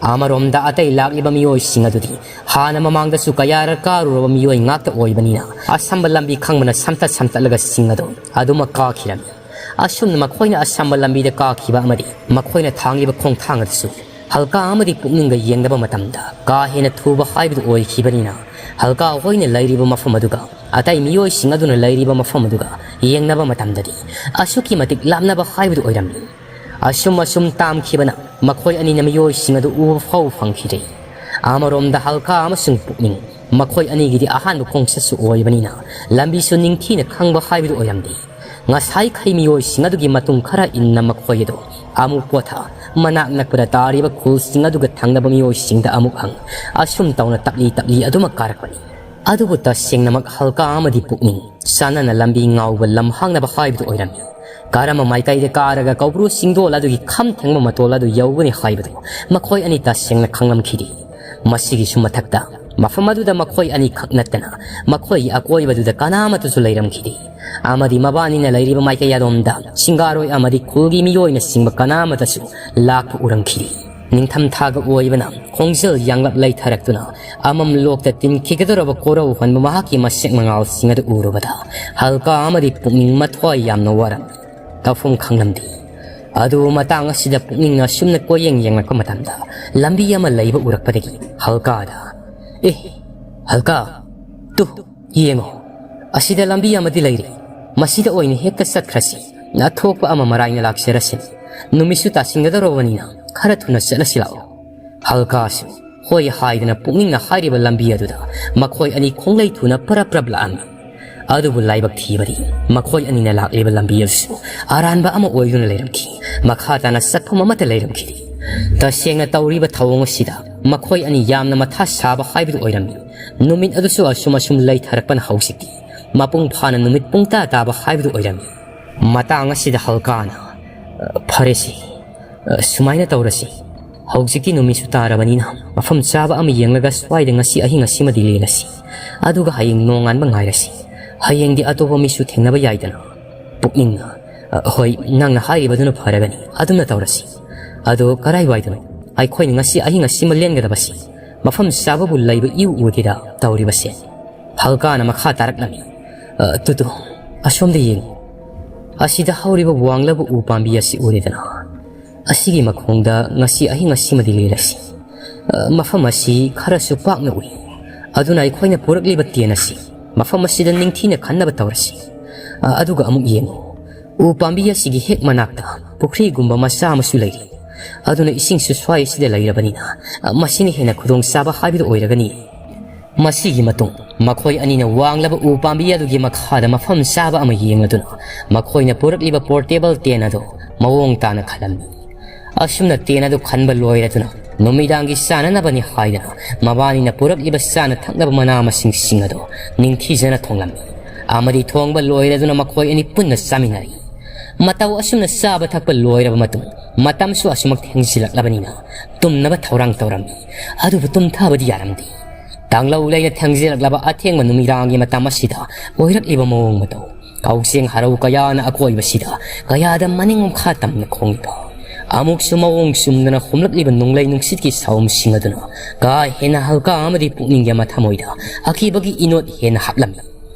ꯑꯃꯔꯣꯝꯗ, ꯑꯇꯩ ꯂꯥꯛꯂꯤꯕ ꯃꯤꯑꯣꯏꯁꯤꯡ ꯑꯗꯨꯗꯤ ꯍꯥꯟꯅ ꯃꯃꯥꯡꯗꯁꯨ ꯀꯌꯥꯔꯛ ꯀꯥꯔꯨꯔꯕ ꯃꯤꯑꯣꯏ ꯉꯥꯛꯇ ꯑꯣꯏꯕꯅꯤꯅ, ꯑꯁꯝꯕ ꯂꯝꯕꯤ ꯈꯪꯕꯅ ꯁꯝꯇꯠ ꯁꯝꯇꯠꯂꯒ ꯆꯤꯡ ꯑꯗꯨ ꯑꯗꯨꯃꯛ ꯀꯥꯈꯤꯔꯝꯃꯤ꯫ ꯑꯁꯨꯝꯅ ꯃꯈꯣꯏꯅ ꯑꯁꯝꯕ ꯂꯝꯕꯤꯗ ꯀꯥꯈꯤꯕ ꯑꯃꯗꯤ ꯃꯈꯣꯏꯅ ꯊꯥꯡꯂꯤꯕ ꯈꯣꯡꯊꯥꯡ ꯑꯗꯨꯁꯨ ꯍꯜꯀꯥ ꯑꯃꯗꯤ ꯄꯨꯛꯅꯤꯡꯒ ꯌꯦꯡꯅꯕ ꯃꯇꯝꯗ ꯀꯥ ꯍꯦꯟꯅ ꯊꯨꯕ ꯍꯥꯏꯕꯗꯨ ꯑꯣꯏꯈꯤꯕꯅꯤꯅ, ꯍꯜꯀꯥ ꯍꯣꯏꯅ ꯂꯩꯔꯤꯕ ꯃꯐꯝ ꯑꯗꯨꯒ ꯑꯇꯩ ꯃꯤꯑꯣꯏꯁꯤꯡ ꯑꯗꯨꯅ ꯂꯩꯔꯤꯕ ꯃꯐꯝ ꯑꯗꯨꯒ ꯌꯦꯡꯅꯕ ꯃꯇꯝꯗꯗꯤ ꯑꯁꯨꯛꯀꯤ ꯃꯇꯤꯛ ꯂꯥꯞꯅꯕ ꯍꯥꯏꯕꯗꯨ ꯑꯣꯏꯔꯝꯃꯤ꯫ ꯑꯁꯨꯝ ꯑꯁꯨꯝ ꯇꯥꯝꯈꯤꯕꯅ ꯃꯈꯣꯏ ꯑꯅꯤꯅ ꯃꯤꯑꯣꯏꯁꯤꯡ ꯑꯗꯨ ꯎꯕ ꯐꯥꯎ ꯐꯪꯈꯤꯗꯦ꯫ ꯑꯃꯔꯣꯝꯗ ꯍꯜꯀꯥ ꯑꯃꯁꯨꯡ ꯄꯨꯛꯅꯤꯡ, ꯃꯈꯣꯏ ꯑꯅꯤꯒꯤꯗꯤ ꯑꯍꯥꯟꯕ ꯈꯣꯡꯆꯠꯁꯨ ꯑꯣꯏꯕꯅꯤꯅ, ꯂꯝꯕꯤꯁꯨ ꯅꯤꯡꯊꯤꯅ ꯈꯪꯕ ꯍꯥꯏꯕꯗꯨ ꯑꯣꯏꯔꯝꯗꯦ꯫ ꯉꯁꯥꯏꯈꯩ ꯃꯤꯑꯣꯏꯁꯤꯡ ꯑꯗꯨꯒꯤ ꯃꯇꯨꯡ ꯈꯔ ꯏꯟꯅ ꯃꯈꯣꯏ ꯑꯗꯨ ꯑꯃꯨꯛ ꯄꯣꯊꯥ, ꯃꯅꯥꯛ ꯅꯛꯄꯗ ꯇꯥꯔꯤꯕ ꯈꯨꯜꯁꯤꯡ ꯑꯗꯨꯒ ꯊꯪꯅꯕ ꯃꯤꯑꯣꯏꯁꯤꯡꯗ ꯑꯃꯨꯛ ꯍꯪ, ꯑꯁꯨꯝ ꯇꯧꯅ ꯇꯞꯂꯤ ꯇꯞꯂꯤ ꯑꯗꯨꯃꯛ ꯀꯥꯔꯛꯄꯅꯤ꯫ ꯑꯗꯨꯕꯨ ꯇꯁꯦꯡꯅꯃꯛ ꯍꯜꯀꯥ ꯑꯃꯗꯤ ꯄꯨꯛꯅꯤꯡ ꯆꯥꯟꯅꯅ ꯂꯝꯕꯤ ꯉꯥꯎꯕ ꯂꯝꯍꯥꯡꯅꯕ ꯍꯥꯏꯕꯗꯨ ꯑꯣꯏꯔꯝꯃꯤ꯫ ꯀꯔꯝꯕ ꯃꯥꯏꯀꯩꯗ ꯀꯥꯔꯒ ꯀꯧꯕ꯭ꯔꯨ ꯆꯤꯡꯗꯣꯜ ꯑꯗꯨꯒꯤ ꯈꯝ ꯊꯦꯡꯕ ꯃꯇꯣꯜ ꯑꯗꯨ ꯌꯧꯒꯅꯤ ꯍꯥꯏꯕꯗꯨ ꯃꯈꯣꯏ ꯑꯅꯤ ꯇꯁꯦꯡꯅ ꯈꯪꯂꯝꯈꯤꯗꯦ꯫ ꯃꯁꯤꯒꯤꯁꯨ ꯃꯊꯛꯇ, ꯃꯐꯝ ꯑꯗꯨꯗ ꯃꯈꯣꯏ ꯑꯅꯤꯈꯛ ꯅꯠꯇꯅ ꯃꯈꯣꯏꯒꯤ ꯑꯀꯣꯏꯕꯗꯨꯗ ꯀꯅꯥꯃꯠꯇꯁꯨ ꯂꯩꯔꯝꯈꯤꯗꯦ꯫ ꯑꯃꯗꯤ ꯃꯕꯥꯅꯤꯅ ꯂꯩꯔꯤꯕ ꯃꯥꯏꯀꯩ ꯑꯗꯣꯝꯗ ꯁꯤꯡꯒꯥꯔꯣꯏ ꯑꯃꯗꯤ ꯈꯨꯜꯒꯤ ꯃꯤꯑꯣꯏꯅꯆꯤꯡꯕ ꯀꯅꯥꯃꯠꯇꯁꯨ ꯂꯥꯛꯄ ꯎꯔꯝꯈꯤꯗꯦ꯫ ꯅꯤꯡꯊꯝꯊꯥꯒ ꯑꯣꯏꯕꯅ ꯈꯣꯡꯖꯦꯜ ꯌꯥꯡꯂꯞ ꯂꯩꯊꯔꯛꯇꯨꯅ ꯑꯃꯝ ꯂꯣꯛꯇ ꯇꯤꯟꯈꯤꯒꯗꯧꯔꯕ ꯀꯣꯔꯧ ꯍꯟꯕ ꯃꯍꯥꯛꯀꯤ ꯃꯁꯦꯛ ꯃꯉꯥꯜꯁꯤꯡ ꯑꯗꯨ ꯎꯔꯨꯕꯗ ꯍꯜꯀꯥ ꯑꯃꯗꯤ ꯄꯨꯛꯅꯤꯡ ꯃꯊ꯭ꯋꯥꯏ ꯌꯥꯝꯅ ꯋꯥꯔꯝꯃꯤ꯫ ꯇꯧꯐꯝ ꯈꯪꯂꯝꯗꯦ꯫ ꯑꯗꯨꯕꯨ ꯃꯇꯥꯡ ꯑꯁꯤꯗ ꯄꯨꯛꯅꯤꯡꯅ ꯑꯁꯨꯝꯅ ꯀꯣꯏꯌꯦꯡ ꯌꯦꯡꯂꯛꯄ ꯃꯇꯝꯗ ꯂꯝꯕꯤ ꯑꯃ ꯂꯩꯕ ꯎꯔꯛꯄꯗꯒꯤ ꯍꯜꯀꯥꯗ, "ꯑꯦ, ꯍꯜꯀꯥ, ꯇꯨ, ꯌꯦꯡꯉꯣ, ꯑꯁꯤꯗ ꯂꯝꯕꯤ ꯑꯃꯗꯤ ꯂꯩꯔꯤ꯫ ꯃꯁꯤꯗ ꯑꯣꯏꯅ ꯍꯦꯛꯇ ꯆꯠꯈ꯭ꯔꯁꯤ꯫ ꯑꯊꯣꯛꯄ ꯑꯃ ꯃꯔꯥꯏꯅ ꯂꯥꯛꯆꯔꯁꯅꯤ꯫ ꯅꯨꯃꯤꯠꯁꯨ ꯇꯥꯁꯤꯟꯒꯗꯧꯔꯕꯅꯤꯅ ꯈꯔ ꯊꯨꯅ ꯆꯠꯂꯁꯤ ꯂꯥꯛꯑꯣ꯫" ꯍꯜꯀꯥꯁꯨ ꯍꯣꯏ ꯍꯥꯏꯗꯨꯅ ꯄꯨꯛꯅꯤꯡꯅ ꯍꯥꯏꯔꯤꯕ ꯂꯝꯕꯤ ꯑꯗꯨꯗ ꯃꯈꯣꯏ ꯑꯅꯤ ꯈꯣꯡꯂꯩ ꯊꯨꯅ ꯄꯔꯞ ꯄꯔꯞ ꯂꯥꯛꯑꯝꯃꯤ꯫ ꯑꯗꯨꯕꯨ ꯂꯥꯏꯕꯛ ꯊꯤꯕꯗꯤ ꯃꯈꯣꯏ ꯑꯅꯤꯅ ꯂꯥꯛꯂꯤꯕ ꯂꯝꯕꯤ ꯑꯗꯨꯁꯨ ꯑꯔꯥꯟꯕ ꯑꯃ ꯑꯣꯏꯗꯨꯅ ꯂꯩꯔꯝꯈꯤ꯫ ꯃꯈꯥ ꯇꯥꯅ ꯆꯠꯐꯝ ꯑꯃꯠꯇ ꯂꯩꯔꯝꯈꯤꯗꯦ꯫ ꯇꯁꯦꯡꯅ ꯇꯧꯔꯤꯕ ꯊꯧꯑꯣꯡ ꯑꯁꯤꯗ ꯃꯈꯣꯏ ꯑꯅꯤ ꯌꯥꯝꯅ ꯃꯊꯥ ꯁꯥꯕ ꯍꯥꯏꯕꯗꯨ ꯑꯣꯏꯔꯝꯃꯤ꯫ ꯅꯨꯃꯤꯠ ꯑꯗꯨꯁꯨ ꯑꯁꯨꯝ ꯑꯁꯨꯝ ꯂꯩꯊꯔꯛꯄꯅ ꯍꯧꯖꯤꯛꯇꯤ ꯃꯄꯨꯡ ꯐꯥꯅ ꯅꯨꯃꯤꯠ ꯄꯨꯡꯇꯥ ꯇꯥꯕ ꯍꯥꯏꯕꯗꯨ ꯑꯣꯏꯔꯝꯃꯤ꯫ ꯃꯇꯥꯡ ꯑꯁꯤꯗ ꯍꯜꯀꯥꯅ, "ꯑ, ꯐꯔꯦꯁꯤ, ꯑ, ꯁꯨꯃꯥꯏꯅ ꯇꯧꯔꯁꯤ꯫ ꯍꯧꯖꯤꯛꯇꯤ ꯅꯨꯃꯤꯠꯁꯨ ꯇꯥꯔꯕꯅꯤꯅ ꯃꯐꯝ ꯆꯥꯕ ꯑꯃ ꯌꯦꯡꯂꯒ ꯁ꯭ꯋꯥꯏꯗ ꯉꯁꯤ ꯑꯍꯤꯡ ꯑꯁꯤꯃꯗꯤ ꯂꯦꯜꯂꯁꯤ꯫ ꯑꯗꯨꯒ ꯍꯌꯦꯡ ꯅꯣꯡꯉꯥꯟꯕ ꯉꯥꯏꯔꯁꯤ꯫ ꯍꯌꯦꯡꯗꯤ ꯑꯇꯣꯞꯄ ꯃꯤꯁꯨ ꯊꯦꯡꯅꯕ ꯌꯥꯏꯗꯅ꯫" ꯄꯨꯛꯅꯤꯡꯅ, "ꯑ, ꯍꯣꯏ, ꯅꯪꯅ ꯍꯥꯏꯔꯤꯕꯗꯨꯅ ꯐꯔꯒꯅꯤ꯫ ꯑꯗꯨꯝꯅ ꯇꯧꯔꯁꯤ꯫ ꯑꯗꯣ ꯀꯔꯥꯏꯋꯥꯏꯗꯅꯣ ꯑꯩꯈꯣꯏꯅ ꯉꯁꯤ ꯑꯍꯤꯡ ꯑꯁꯤꯃ ꯂꯦꯟꯒꯗꯕꯁꯤ? ꯃꯐꯝ ꯆꯥꯕꯕꯨ ꯂꯩꯕ ꯏꯎ ꯎꯗꯦꯗ ꯇꯧꯔꯤꯕꯁꯦ꯫" ꯍꯜꯀꯥꯅ ꯃꯈꯥ ꯇꯥꯔꯛꯂꯝꯃꯤ, "ꯑ, ꯇꯨꯇꯨ, ꯑꯁꯣꯝꯗ ꯌꯦꯡꯉꯨ꯫ ꯑꯁꯤꯗ ꯍꯧꯔꯤꯕ ꯋꯥꯡꯂꯕ ꯎ ꯄꯥꯝꯕꯤ ꯑꯁꯤ ꯎꯔꯦꯗꯅ? ꯑꯁꯤꯒꯤ ꯃꯈꯣꯡꯗ ꯉꯁꯤ ꯑꯍꯤꯡ ꯑꯁꯤꯃꯗꯤ ꯂꯦꯜꯂꯁꯤ꯫ ꯑ, ꯃꯐꯝ ꯑꯁꯤ ꯈꯔꯁꯨ ꯄꯥꯛꯅ ꯎꯏ꯫ ꯑꯗꯨꯅ ꯑꯩꯈꯣꯏꯅ ꯄꯨꯔꯛꯂꯤꯕ ꯇꯦꯟ ꯑꯁꯤ ꯃꯐꯝ ꯑꯁꯤꯗ ꯅꯤꯡꯊꯤꯅ ꯈꯟꯅꯕ ꯇꯧꯔꯁꯤ꯫ ꯑ, ꯑꯗꯨꯒ ꯑꯃꯨꯛ ꯌꯦꯡꯉꯨ꯫ ꯎ ꯄꯥꯝꯕꯤ ꯑꯁꯤꯒꯤ ꯍꯦꯛ ꯃꯅꯥꯛꯇ ꯄꯨꯈ꯭ꯔꯤꯒꯨꯝꯕ ꯃꯆꯥ ꯑꯃꯁꯨ ꯂꯩꯔꯤ꯫ ꯑꯗꯨꯅ ꯏꯁꯤꯡꯁꯨ ꯁ꯭ꯋꯥꯏꯁꯤꯗ ꯂꯩꯔꯕꯅꯤꯅ, ꯑ, ꯃꯁꯤꯅ ꯍꯦꯟꯅ ꯈꯨꯗꯣꯡꯆꯥꯕ ꯍꯥꯏꯕꯗꯨ ꯑꯣꯏꯔꯒꯅꯤ꯫" ꯃꯁꯤꯒꯤ ꯃꯇꯨꯡ ꯃꯈꯣꯏ ꯑꯅꯤꯅ ꯋꯥꯡꯂꯕ ꯎ ꯄꯥꯝꯕꯤ ꯑꯗꯨꯒꯤ ꯃꯈꯥꯗ ꯃꯐꯝ ꯆꯥꯕ ꯑꯃ ꯌꯦꯡꯂꯗꯨꯅ ꯃꯈꯣꯏꯅ ꯄꯨꯔꯛꯂꯤꯕ ꯄꯣꯔꯇꯦꯕꯜ ꯇꯦꯟ ꯑꯗꯨ ꯃꯑꯣꯡ ꯇꯥꯅ ꯈꯜꯂꯝꯃꯤ꯫ ꯑꯁꯨꯝꯅ ꯇꯦꯟ ꯑꯗꯨ ꯈꯟꯕ ꯂꯣꯏꯔꯗꯨꯅ ꯅꯨꯃꯤꯗꯥꯡꯒꯤ ꯆꯥꯅꯅꯕꯅꯤ ꯍꯥꯏꯗꯅ ꯃꯕꯥꯅꯤꯅ ꯄꯨꯔꯛꯂꯤꯕ ꯆꯥꯅ ꯊꯛꯅꯕ ꯃꯅꯥ ꯃꯁꯤꯡꯁꯤꯡ ꯑꯗꯨ ꯅꯤꯡꯊꯤꯖꯅ ꯊꯣꯡꯂꯝꯃꯤ꯫ ꯑꯃꯗꯤ ꯊꯣꯡꯕ ꯂꯣꯏꯔꯗꯨꯅ ꯃꯈꯣꯏ ꯑꯅꯤ ꯄꯨꯟꯅ ꯆꯥꯃꯤꯟꯅꯔꯤ꯫ ꯃꯇꯧ ꯑꯁꯨꯝꯅ ꯆꯥꯕ ꯊꯛꯄ ꯂꯣꯏꯔꯕ ꯃꯇꯨꯡ ꯃꯇꯝꯁꯨ ꯑꯁꯨꯃꯛ ꯊꯦꯡꯖꯤꯜꯂꯛꯂꯕꯅꯤꯅ ꯇꯨꯝꯅꯕ ꯊꯧꯔꯥꯡ ꯇꯧꯔꯝꯃꯤ꯫ ꯑꯗꯨꯕꯨ ꯇꯨꯝꯊꯕꯗꯤ ꯌꯥꯔꯝꯗꯦ꯫ ꯇꯥꯡꯂꯧ ꯂꯩꯅ ꯊꯦꯡꯖꯤꯜꯂꯛꯂꯕ ꯑꯊꯦꯡꯕ ꯅꯨꯃꯤꯗꯥꯡꯒꯤ ꯃꯇꯝ ꯑꯁꯤꯗ ꯑꯣꯏꯔꯛꯂꯤꯕ ꯃꯑꯣꯡ ꯃꯇꯧ, ꯀꯥꯎꯖꯦꯡ ꯍꯔꯥꯎ ꯀꯌꯥꯅ ꯑꯀꯣꯏꯕꯁꯤꯗ ꯀꯌꯥꯗ ꯃꯅꯤꯡ ꯃꯈꯥ ꯇꯝꯅ ꯈꯣꯡꯂꯤꯕ, ꯑꯃꯨꯛꯁꯨ ꯃꯑꯣꯡ ꯆꯨꯝꯗꯅ ꯍꯨꯝꯂꯛꯂꯤꯕ ꯅꯣꯡꯂꯩ ꯅꯨꯡꯁꯤꯠꯀꯤ ꯁꯥꯎꯝꯁꯤꯡ ꯑꯗꯨꯅ ꯀꯥ ꯍꯦꯟꯅ ꯍꯜꯀꯥ ꯑꯃꯗꯤ ꯄꯨꯛꯅꯤꯡꯒꯤ ꯃꯊꯃꯣꯏꯗ ꯑꯀꯤꯕꯒꯤ ꯏꯅꯣꯠ ꯍꯦꯟꯅ ꯍꯥꯞꯂꯝꯃꯤ꯫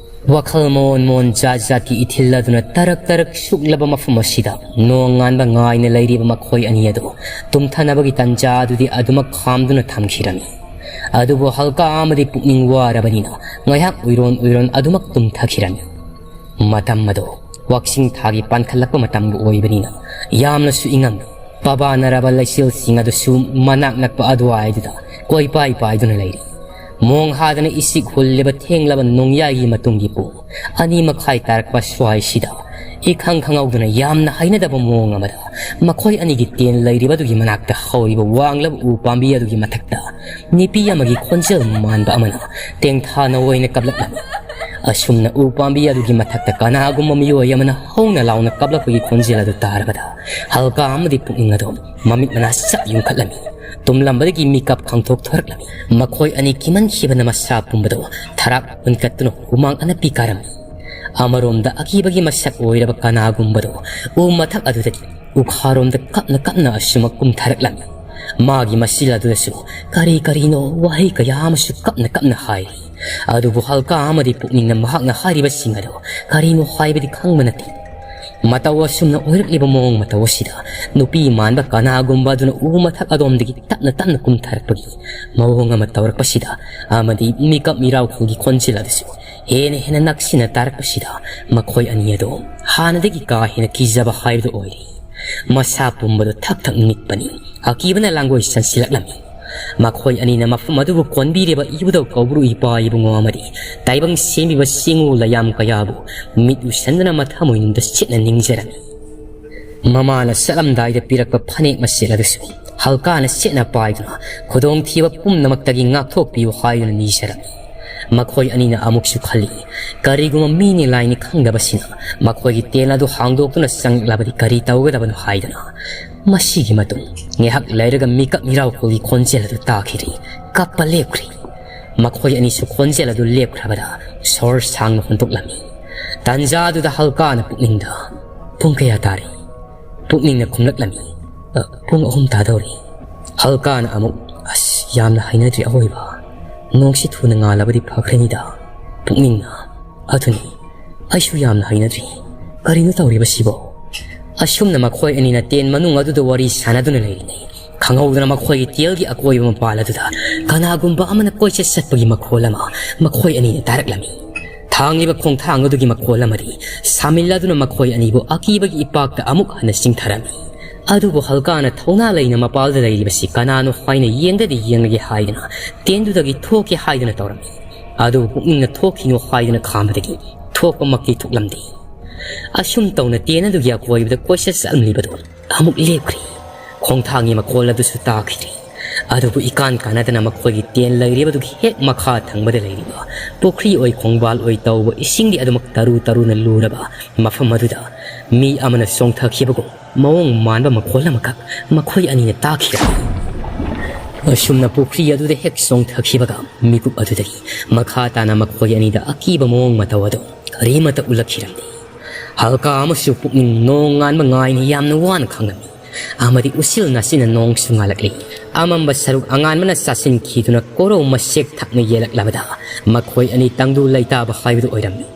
ꯋꯥꯈꯜ ꯃꯑꯣꯟ ꯃꯑꯣꯟ ꯖꯥꯠ ꯖꯥꯠꯀꯤ ꯏꯊꯤꯜ ꯑꯗꯨꯅ ꯇꯔꯛ ꯇꯔꯛ ꯁꯨꯛꯂꯕ ꯃꯐꯝ ꯑꯁꯤꯗ ꯅꯣꯡ ꯉꯥꯟꯕ ꯉꯥꯏꯅ ꯂꯩꯔꯤꯕ ꯃꯈꯣꯏ ꯑꯅꯤ ꯑꯗꯨ ꯇꯨꯝꯊꯅꯕꯒꯤ ꯇꯟꯖꯥ ꯑꯗꯨꯗꯤ ꯑꯗꯨꯃꯛ ꯈꯥꯝꯗꯨꯅ ꯊꯝꯈꯤꯔꯝꯃꯤ꯫ ꯑꯗꯨꯕꯨ ꯍꯜꯀꯥ ꯑꯃꯗꯤ ꯄꯨꯛꯅꯤꯡ ꯋꯥꯔꯕꯅꯤꯅ ꯉꯥꯏꯍꯥꯛ ꯎꯏꯔꯣꯟ ꯎꯏꯔꯣꯟ ꯑꯗꯨꯃꯛ ꯇꯨꯝꯊꯈꯤꯔꯝꯃꯤ꯫ ꯃꯇꯝ ꯑꯗꯨ ꯋꯥꯛꯆꯤꯡ ꯊꯥꯒꯤ ꯄꯥꯟꯈꯠꯂꯛꯄ ꯃꯇꯝꯕꯨ ꯑꯣꯏꯕꯅꯤꯅ ꯌꯥꯝꯅꯁꯨ ꯏꯪꯉꯝꯃꯤ꯫ ꯄꯥꯕꯥꯅꯔꯕ ꯂꯩꯆꯤꯜꯁꯤꯡ ꯑꯗꯨꯁꯨ ꯃꯅꯥꯛ ꯅꯛꯄ ꯑꯗꯨꯋꯥꯏꯗꯨꯗ ꯀꯣꯏꯄꯥꯏ ꯄꯥꯏꯗꯨꯅ ꯂꯩꯔꯤ꯫ ꯃꯣꯡ ꯍꯥꯗꯅ ꯏꯁꯤꯛ ꯍꯨꯜꯂꯤꯕ ꯊꯦꯡꯂꯕ ꯅꯣꯡꯌꯥꯏꯒꯤ ꯃꯇꯨꯡꯒꯤ ꯄꯨꯡ ꯑꯅꯤ ꯃꯈꯥꯏ ꯇꯥꯔꯛꯄ ꯁ꯭ꯋꯥꯏꯁꯤꯗ ꯏꯈꯪ ꯈꯪꯍꯧꯗꯅ ꯌꯥꯝꯅ ꯍꯩꯅꯗꯕ ꯃꯑꯣꯡ ꯑꯃꯗ ꯃꯈꯣꯏ ꯑꯅꯤꯒꯤ ꯇꯦꯟ ꯂꯩꯔꯤꯕꯗꯨꯒꯤ ꯃꯅꯥꯛꯇ ꯍꯧꯔꯤꯕ ꯋꯥꯡꯂꯕ ꯎ ꯄꯥꯝꯕꯤ ꯑꯗꯨꯒꯤ ꯃꯊꯛꯇ ꯅꯨꯄꯤ ꯑꯃꯒꯤ ꯈꯣꯟꯖꯦꯜ ꯃꯥꯟꯕ ꯑꯃꯅ ꯇꯦꯡꯊꯥꯅ ꯑꯣꯏꯅ ꯀꯞꯂꯛꯂꯝꯃꯤ꯫ ꯑꯁꯨꯝꯅ ꯎ ꯄꯥꯝꯕꯤ ꯑꯗꯨꯒꯤ ꯃꯊꯛꯇ ꯀꯅꯥꯒꯨꯝꯕ ꯃꯤꯑꯣꯏ ꯑꯃꯅ ꯍꯧꯅ ꯂꯥꯎꯅ ꯀꯞꯂꯛꯄꯒꯤ ꯈꯣꯟꯖꯦꯜ ꯑꯗꯨ ꯇꯥꯔꯕꯗ ꯍꯜꯀꯥ ꯑꯃꯗꯤ ꯄꯨꯛꯅꯤꯡ ꯑꯗꯣ ꯃꯃꯤꯠ ꯃꯅꯥ ꯆꯞ ꯌꯨꯡꯈꯠꯂꯝꯃꯤ꯫ ꯇꯨꯝꯂꯝꯕꯗꯒꯤ ꯃꯤꯀꯞ ꯈꯪꯊꯣꯛꯊꯔꯛꯂꯝꯃꯤ꯫ ꯃꯈꯣꯏ ꯑꯅꯤ ꯀꯤꯃꯟꯈꯤꯕꯅ ꯃꯁꯥ ꯄꯨꯝꯕꯗꯣ ꯊꯔꯥꯛ ꯍꯨꯟꯀꯠꯇꯨꯅ ꯍꯨꯃꯥꯡ ꯑꯅꯞꯄꯤ ꯀꯥꯔꯝꯃꯤ꯫ ꯑꯃꯔꯣꯝꯗ ꯑꯀꯤꯕꯒꯤ ꯃꯁꯛ ꯑꯣꯏꯔꯕ ꯀꯅꯥꯒꯨꯝꯕꯗꯣ ꯎ ꯃꯊꯛ ꯑꯗꯨꯗꯒꯤ ꯎꯈꯥꯔꯣꯝꯗ ꯀꯞꯅ ꯀꯞꯅ ꯑꯁꯨꯃꯛ ꯀꯨꯝꯊꯔꯛꯂꯝꯃꯤ꯫ ꯃꯥꯒꯤ ꯃꯆꯤꯜ ꯑꯗꯨꯗꯁꯨ ꯀꯔꯤ ꯀꯔꯤꯅꯣ ꯋꯥꯍꯩ ꯀꯌꯥ ꯑꯃꯁꯨ ꯀꯞꯅ ꯀꯞꯅ ꯍꯥꯏꯔꯤ꯫ ꯑꯗꯨꯕꯨ ꯍꯜꯀꯥ ꯑꯃꯗꯤ ꯄꯨꯛꯅꯤꯡꯅ ꯃꯍꯥꯛꯅ ꯍꯥꯏꯔꯤꯕꯁꯤꯡ ꯑꯗꯨ ꯀꯔꯤꯅꯣ ꯍꯥꯏꯕꯗꯤ ꯈꯪꯕ ꯅꯠꯇꯦ꯫ ꯃꯇꯧ ꯑꯁꯨꯝꯅ ꯑꯣꯏꯔꯛꯂꯤꯕ ꯃꯑꯣꯡ ꯃꯇꯧ ꯑꯁꯤꯗ ꯅꯨꯄꯤ ꯃꯥꯟꯕ ꯀꯅꯥꯒꯨꯝꯕ ꯑꯗꯨꯅ ꯎ ꯃꯊꯛ ꯑꯗꯣꯝꯗꯒꯤ ꯇꯞꯅ ꯇꯞꯅ ꯀꯨꯝꯊꯔꯛꯄꯒꯤ ꯃꯑꯣꯡ ꯑꯃ ꯇꯧꯔꯛꯄꯁꯤꯗ ꯑꯃꯗꯤ ꯃꯤꯀꯞ ꯃꯤꯔꯥꯎꯈꯣꯜꯒꯤ ꯈꯣꯟꯖꯦꯜ ꯑꯗꯨꯁꯨ ꯍꯦꯟꯅ ꯍꯦꯟꯅ ꯅꯛꯁꯤꯟꯅ ꯇꯥꯔꯛꯄꯁꯤꯗ ꯃꯈꯣꯏ ꯑꯅꯤ ꯑꯗꯨ ꯍꯥꯟꯅꯗꯒꯤ ꯀꯥ ꯍꯦꯟꯅ ꯀꯤꯖꯕ ꯍꯥꯏꯕꯗꯨ ꯑꯣꯏꯔꯦ꯫ ꯃꯁꯥ ꯄꯨꯝꯕꯗꯨ ꯊꯛ ꯊꯛ ꯅꯤꯛꯄꯅꯤ꯫ ꯑꯀꯤꯕꯅ ꯂꯥꯡꯒꯣꯏ ꯆꯟꯁꯤꯜꯂꯛꯂꯝꯃꯤ꯫ ꯃꯈꯣꯏ ꯑꯅꯤꯅ ꯃꯐꯝ ꯑꯗꯨꯕꯨ ꯀꯣꯟꯕꯤꯔꯤꯕ ꯏꯕꯨꯙꯧ ꯀꯧꯕ꯭ꯔꯨ ꯏꯄꯥ ꯏꯕꯨꯡꯉꯣ ꯑꯃꯗꯤ ꯇꯥꯏꯕꯪ ꯁꯦꯝꯕꯤꯕ ꯆꯤꯡꯉꯨ ꯂꯩꯌꯥꯝ ꯀꯌꯥꯕꯨ ꯃꯤꯠ ꯎꯁꯟꯗꯅ ꯃꯊꯃꯣꯏꯅꯨꯡꯗ ꯆꯦꯠꯅ ꯅꯤꯡꯖꯔꯝꯃꯤ꯫ ꯃꯃꯥꯅ ꯆꯠꯂꯝꯗꯥꯏꯗ ꯄꯤꯔꯛꯄ ꯐꯅꯦꯛ ꯃꯆꯦꯠ ꯑꯗꯨꯁꯨ ꯍꯜꯀꯥꯅ ꯆꯦꯠꯅ ꯄꯥꯏꯗꯨꯅ ꯈꯨꯗꯣꯡꯊꯤꯕ ꯄꯨꯝꯅꯃꯛꯇꯒꯤ ꯉꯥꯛꯊꯣꯛꯄꯤꯌꯨ ꯍꯥꯏꯗꯨꯅ ꯅꯤꯖꯔꯝꯃꯤ꯫ ꯃꯈꯣꯏ ꯑꯅꯤꯅ ꯑꯃꯨꯛꯁꯨ ꯈꯜꯂꯤ, ꯀꯔꯤꯒꯨꯝꯕ ꯃꯤꯅꯤ ꯂꯥꯏꯅꯤ ꯈꯪꯗꯕꯁꯤꯅ ꯃꯈꯣꯏꯒꯤ ꯇꯦꯟ ꯑꯗꯨ ꯍꯥꯡꯗꯣꯛꯇꯨꯅ ꯆꯪꯂꯛꯂꯕꯗꯤ ꯀꯔꯤ ꯇꯧꯒꯗꯕꯅꯣ ꯍꯥꯏꯗꯨꯅ꯫ ꯃꯁꯤꯒꯤ ꯃꯇꯨꯡ ꯉꯥꯏꯍꯥꯛ ꯂꯩꯔꯒ ꯃꯤꯀꯞ ꯃꯤꯔꯥꯎꯈꯣꯜꯒꯤ ꯈꯣꯟꯖꯦꯜ ꯑꯗꯨ ꯇꯥꯈꯤꯗ꯭ꯔꯤ꯫ ꯀꯞꯄ ꯂꯦꯞꯈ꯭ꯔꯤ꯫ ꯃꯈꯣꯏ ꯑꯅꯤꯁꯨ ꯈꯣꯟꯖꯦꯜ ꯑꯗꯨ ꯂꯦꯞꯈ꯭ꯔꯕꯗ ꯁꯣꯔ ꯁꯥꯡꯅ ꯍꯣꯟꯗꯣꯛꯂꯝꯃꯤ꯫ ꯇꯥꯟꯖꯥꯗꯨꯗ ꯍꯜꯀꯥꯅ ꯄꯨꯛꯅꯤꯡꯗ, "ꯄꯨꯡ ꯀꯌꯥ ꯇꯥꯔꯦ?" ꯄꯨꯛꯅꯤꯡꯅ ꯈꯨꯝꯂꯛꯂꯝꯃꯤ, "ꯑ, ꯄꯨꯡ ꯑꯍꯨꯝ ꯇꯥꯗꯧꯔꯦ꯫" ꯍꯜꯀꯥꯅ ꯑꯃꯨꯛ, "ꯑꯁ, ꯌꯥꯝꯅ ꯍꯩꯅꯗ꯭ꯔꯤ ꯑꯋꯣꯏꯕ꯫ ꯅꯣꯡꯁꯤ ꯊꯨꯅ ꯉꯥꯜꯂꯕꯗꯤ ꯐꯈ꯭ꯔꯅꯤꯗ꯫" ꯄꯨꯛꯅꯤꯡꯅ, "ꯑꯗꯨꯅꯤ, ꯑꯩꯁꯨ ꯌꯥꯝꯅ ꯍꯩꯅꯗ꯭ꯔꯤ꯫ ꯀꯔꯤꯅꯣ ꯇꯧꯔꯤꯕꯁꯤꯕꯣ?" ꯑꯁꯨꯝꯅ ꯃꯈꯣꯏ ꯑꯅꯤꯅ ꯇꯦꯟ ꯃꯅꯨꯡ ꯑꯗꯨꯗ ꯋꯥꯔꯤ ꯁꯥꯟꯅꯗꯨꯅ ꯂꯩꯔꯤꯉꯩ, ꯈꯪꯍꯧꯗꯅ ꯃꯈꯣꯏꯒꯤ ꯇꯦꯜꯒꯤ ꯑꯀꯣꯏꯕ ꯃꯄꯥꯜ ꯑꯗꯨꯗ ꯀꯅꯥꯒꯨꯝꯕ ꯑꯃꯅ ꯀꯣꯏꯆꯠ ꯆꯠꯄꯒꯤ ꯃꯈꯣꯜ ꯑꯃ ꯃꯈꯣꯏ ꯑꯅꯤꯅ ꯇꯥꯔꯛꯂꯝꯃꯤ꯫ ꯊꯥꯡꯂꯤꯕ ꯈꯣꯡꯊꯥꯡ ꯑꯗꯨꯒꯤ ꯃꯈꯣꯜ ꯑꯃꯗꯤ ꯁꯥꯃꯤꯜꯂꯗꯨꯅ ꯃꯈꯣꯏ ꯑꯅꯤꯕꯨ ꯑꯀꯤꯕꯒꯤ ꯏꯄꯥꯛꯇ ꯑꯃꯨꯛ ꯍꯟꯅ ꯆꯤꯡꯊꯔꯝꯃꯤ꯫ ꯑꯗꯨꯕꯨ ꯍꯜꯀꯥꯅ ꯊꯧꯅꯥ ꯂꯩꯅ ꯃꯄꯥꯜꯗ ꯂꯩꯔꯤꯕꯁꯤ ꯀꯅꯥꯅꯣ ꯍꯥꯏꯅ ꯌꯦꯡꯗꯗꯤ ꯌꯦꯡꯂꯒꯦ ꯍꯥꯏꯗꯨꯅ ꯇꯦꯟꯗꯨꯗꯒꯤ ꯊꯣꯛꯀꯦ ꯍꯥꯏꯗꯨꯅ ꯇꯧꯔꯝꯃꯤ꯫ ꯑꯗꯨꯕꯨ ꯄꯨꯛꯅꯤꯡꯅ ꯊꯣꯛꯈꯤꯅꯨ ꯍꯥꯏꯗꯨꯅ ꯈꯥꯝꯕꯗꯒꯤ ꯊꯣꯛꯄꯃꯛꯇꯤ ꯊꯣꯛꯂꯝꯗꯦ꯫ ꯑꯁꯨꯝ ꯇꯧꯅ ꯇꯦꯟ ꯑꯗꯨꯒꯤ ꯑꯀꯣꯏꯕꯗ ꯀꯣꯏꯆꯠ ꯆꯠꯂꯝꯂꯤꯕꯗꯨ ꯑꯃꯨꯛ ꯂꯦꯞꯈ꯭ꯔꯦ꯫ ꯈꯣꯡꯊꯥꯡꯒꯤ ꯃꯈꯣꯜ ꯑꯗꯨꯁꯨ ꯇꯥꯈꯤꯗ꯭ꯔꯦ꯫ ꯑꯗꯨꯕꯨ ꯏꯀꯥꯟ ꯀꯥꯟꯅꯗꯅ ꯃꯈꯣꯏꯒꯤ ꯇꯦꯟ ꯂꯩꯔꯤꯕꯗꯨꯒꯤ ꯍꯦꯛ ꯃꯈꯥ ꯊꯪꯕꯗ ꯂꯩꯔꯤꯕ ꯄꯨꯈ꯭ꯔꯤ ꯑꯣꯏ ꯈꯣꯡꯕꯥꯜ ꯑꯣꯏ ꯇꯧꯕ ꯏꯁꯤꯡꯗꯤ ꯑꯗꯨꯃꯛ ꯇꯔꯨ ꯇꯔꯨꯅ ꯂꯨꯔꯕ ꯃꯐꯝ ꯑꯗꯨꯗ ꯃꯤ ꯑꯃꯅ ꯆꯣꯡꯊꯈꯤꯕꯒꯨꯝ ꯃꯑꯣꯡ ꯃꯥꯟꯕ ꯃꯈꯣꯜ ꯑꯃꯈꯛ ꯃꯈꯣꯏ ꯑꯅꯤꯅ ꯇꯥꯈꯤꯔꯝꯃꯤ꯫ ꯑꯁꯨꯝꯅ ꯄꯨꯈ꯭ꯔꯤ ꯑꯗꯨꯗ ꯍꯦꯛ ꯆꯣꯡꯊꯈꯤꯕꯒ ꯃꯤꯀꯨꯞ ꯑꯗꯨꯗꯒꯤ ꯃꯈꯥ ꯇꯥꯅ ꯃꯈꯣꯏ ꯑꯅꯤꯗ ꯑꯀꯤꯕ ꯃꯑꯣꯡ ꯃꯇꯧ ꯑꯗꯨ ꯀꯔꯤꯃꯠꯇ ꯎꯠꯂꯛꯈꯤꯔꯝꯗꯦ꯫ ꯍꯜꯀꯥ ꯑꯃꯁꯨꯡ ꯄꯨꯛꯅꯤꯡ ꯅꯣꯡ ꯉꯥꯟꯕ ꯉꯥꯏꯅ ꯌꯥꯝꯅ ꯋꯥꯅ ꯈꯪꯂꯝꯃꯤ꯫ ꯑꯃꯗꯤ ꯎꯆꯤꯜ ꯅꯥꯆꯤꯟꯅ ꯅꯣꯡꯁꯨ ꯉꯥꯜꯂꯛꯂꯤ꯫ ꯑꯃꯝꯕ ꯁꯔꯨꯛ ꯑꯉꯥꯟꯕꯅ ꯆꯥꯁꯤꯟꯈꯤꯗꯨꯅ ꯀꯣꯔꯧ ꯃꯁꯦꯛ ꯊꯛꯅ ꯌꯦꯜꯂꯛꯂꯕꯗ ꯃꯈꯣꯏ ꯑꯅꯤ ꯇꯪꯗꯨ ꯂꯩꯇꯥꯕ ꯍꯥꯏꯕꯗꯨ ꯑꯣꯏꯔꯝꯃꯤ꯫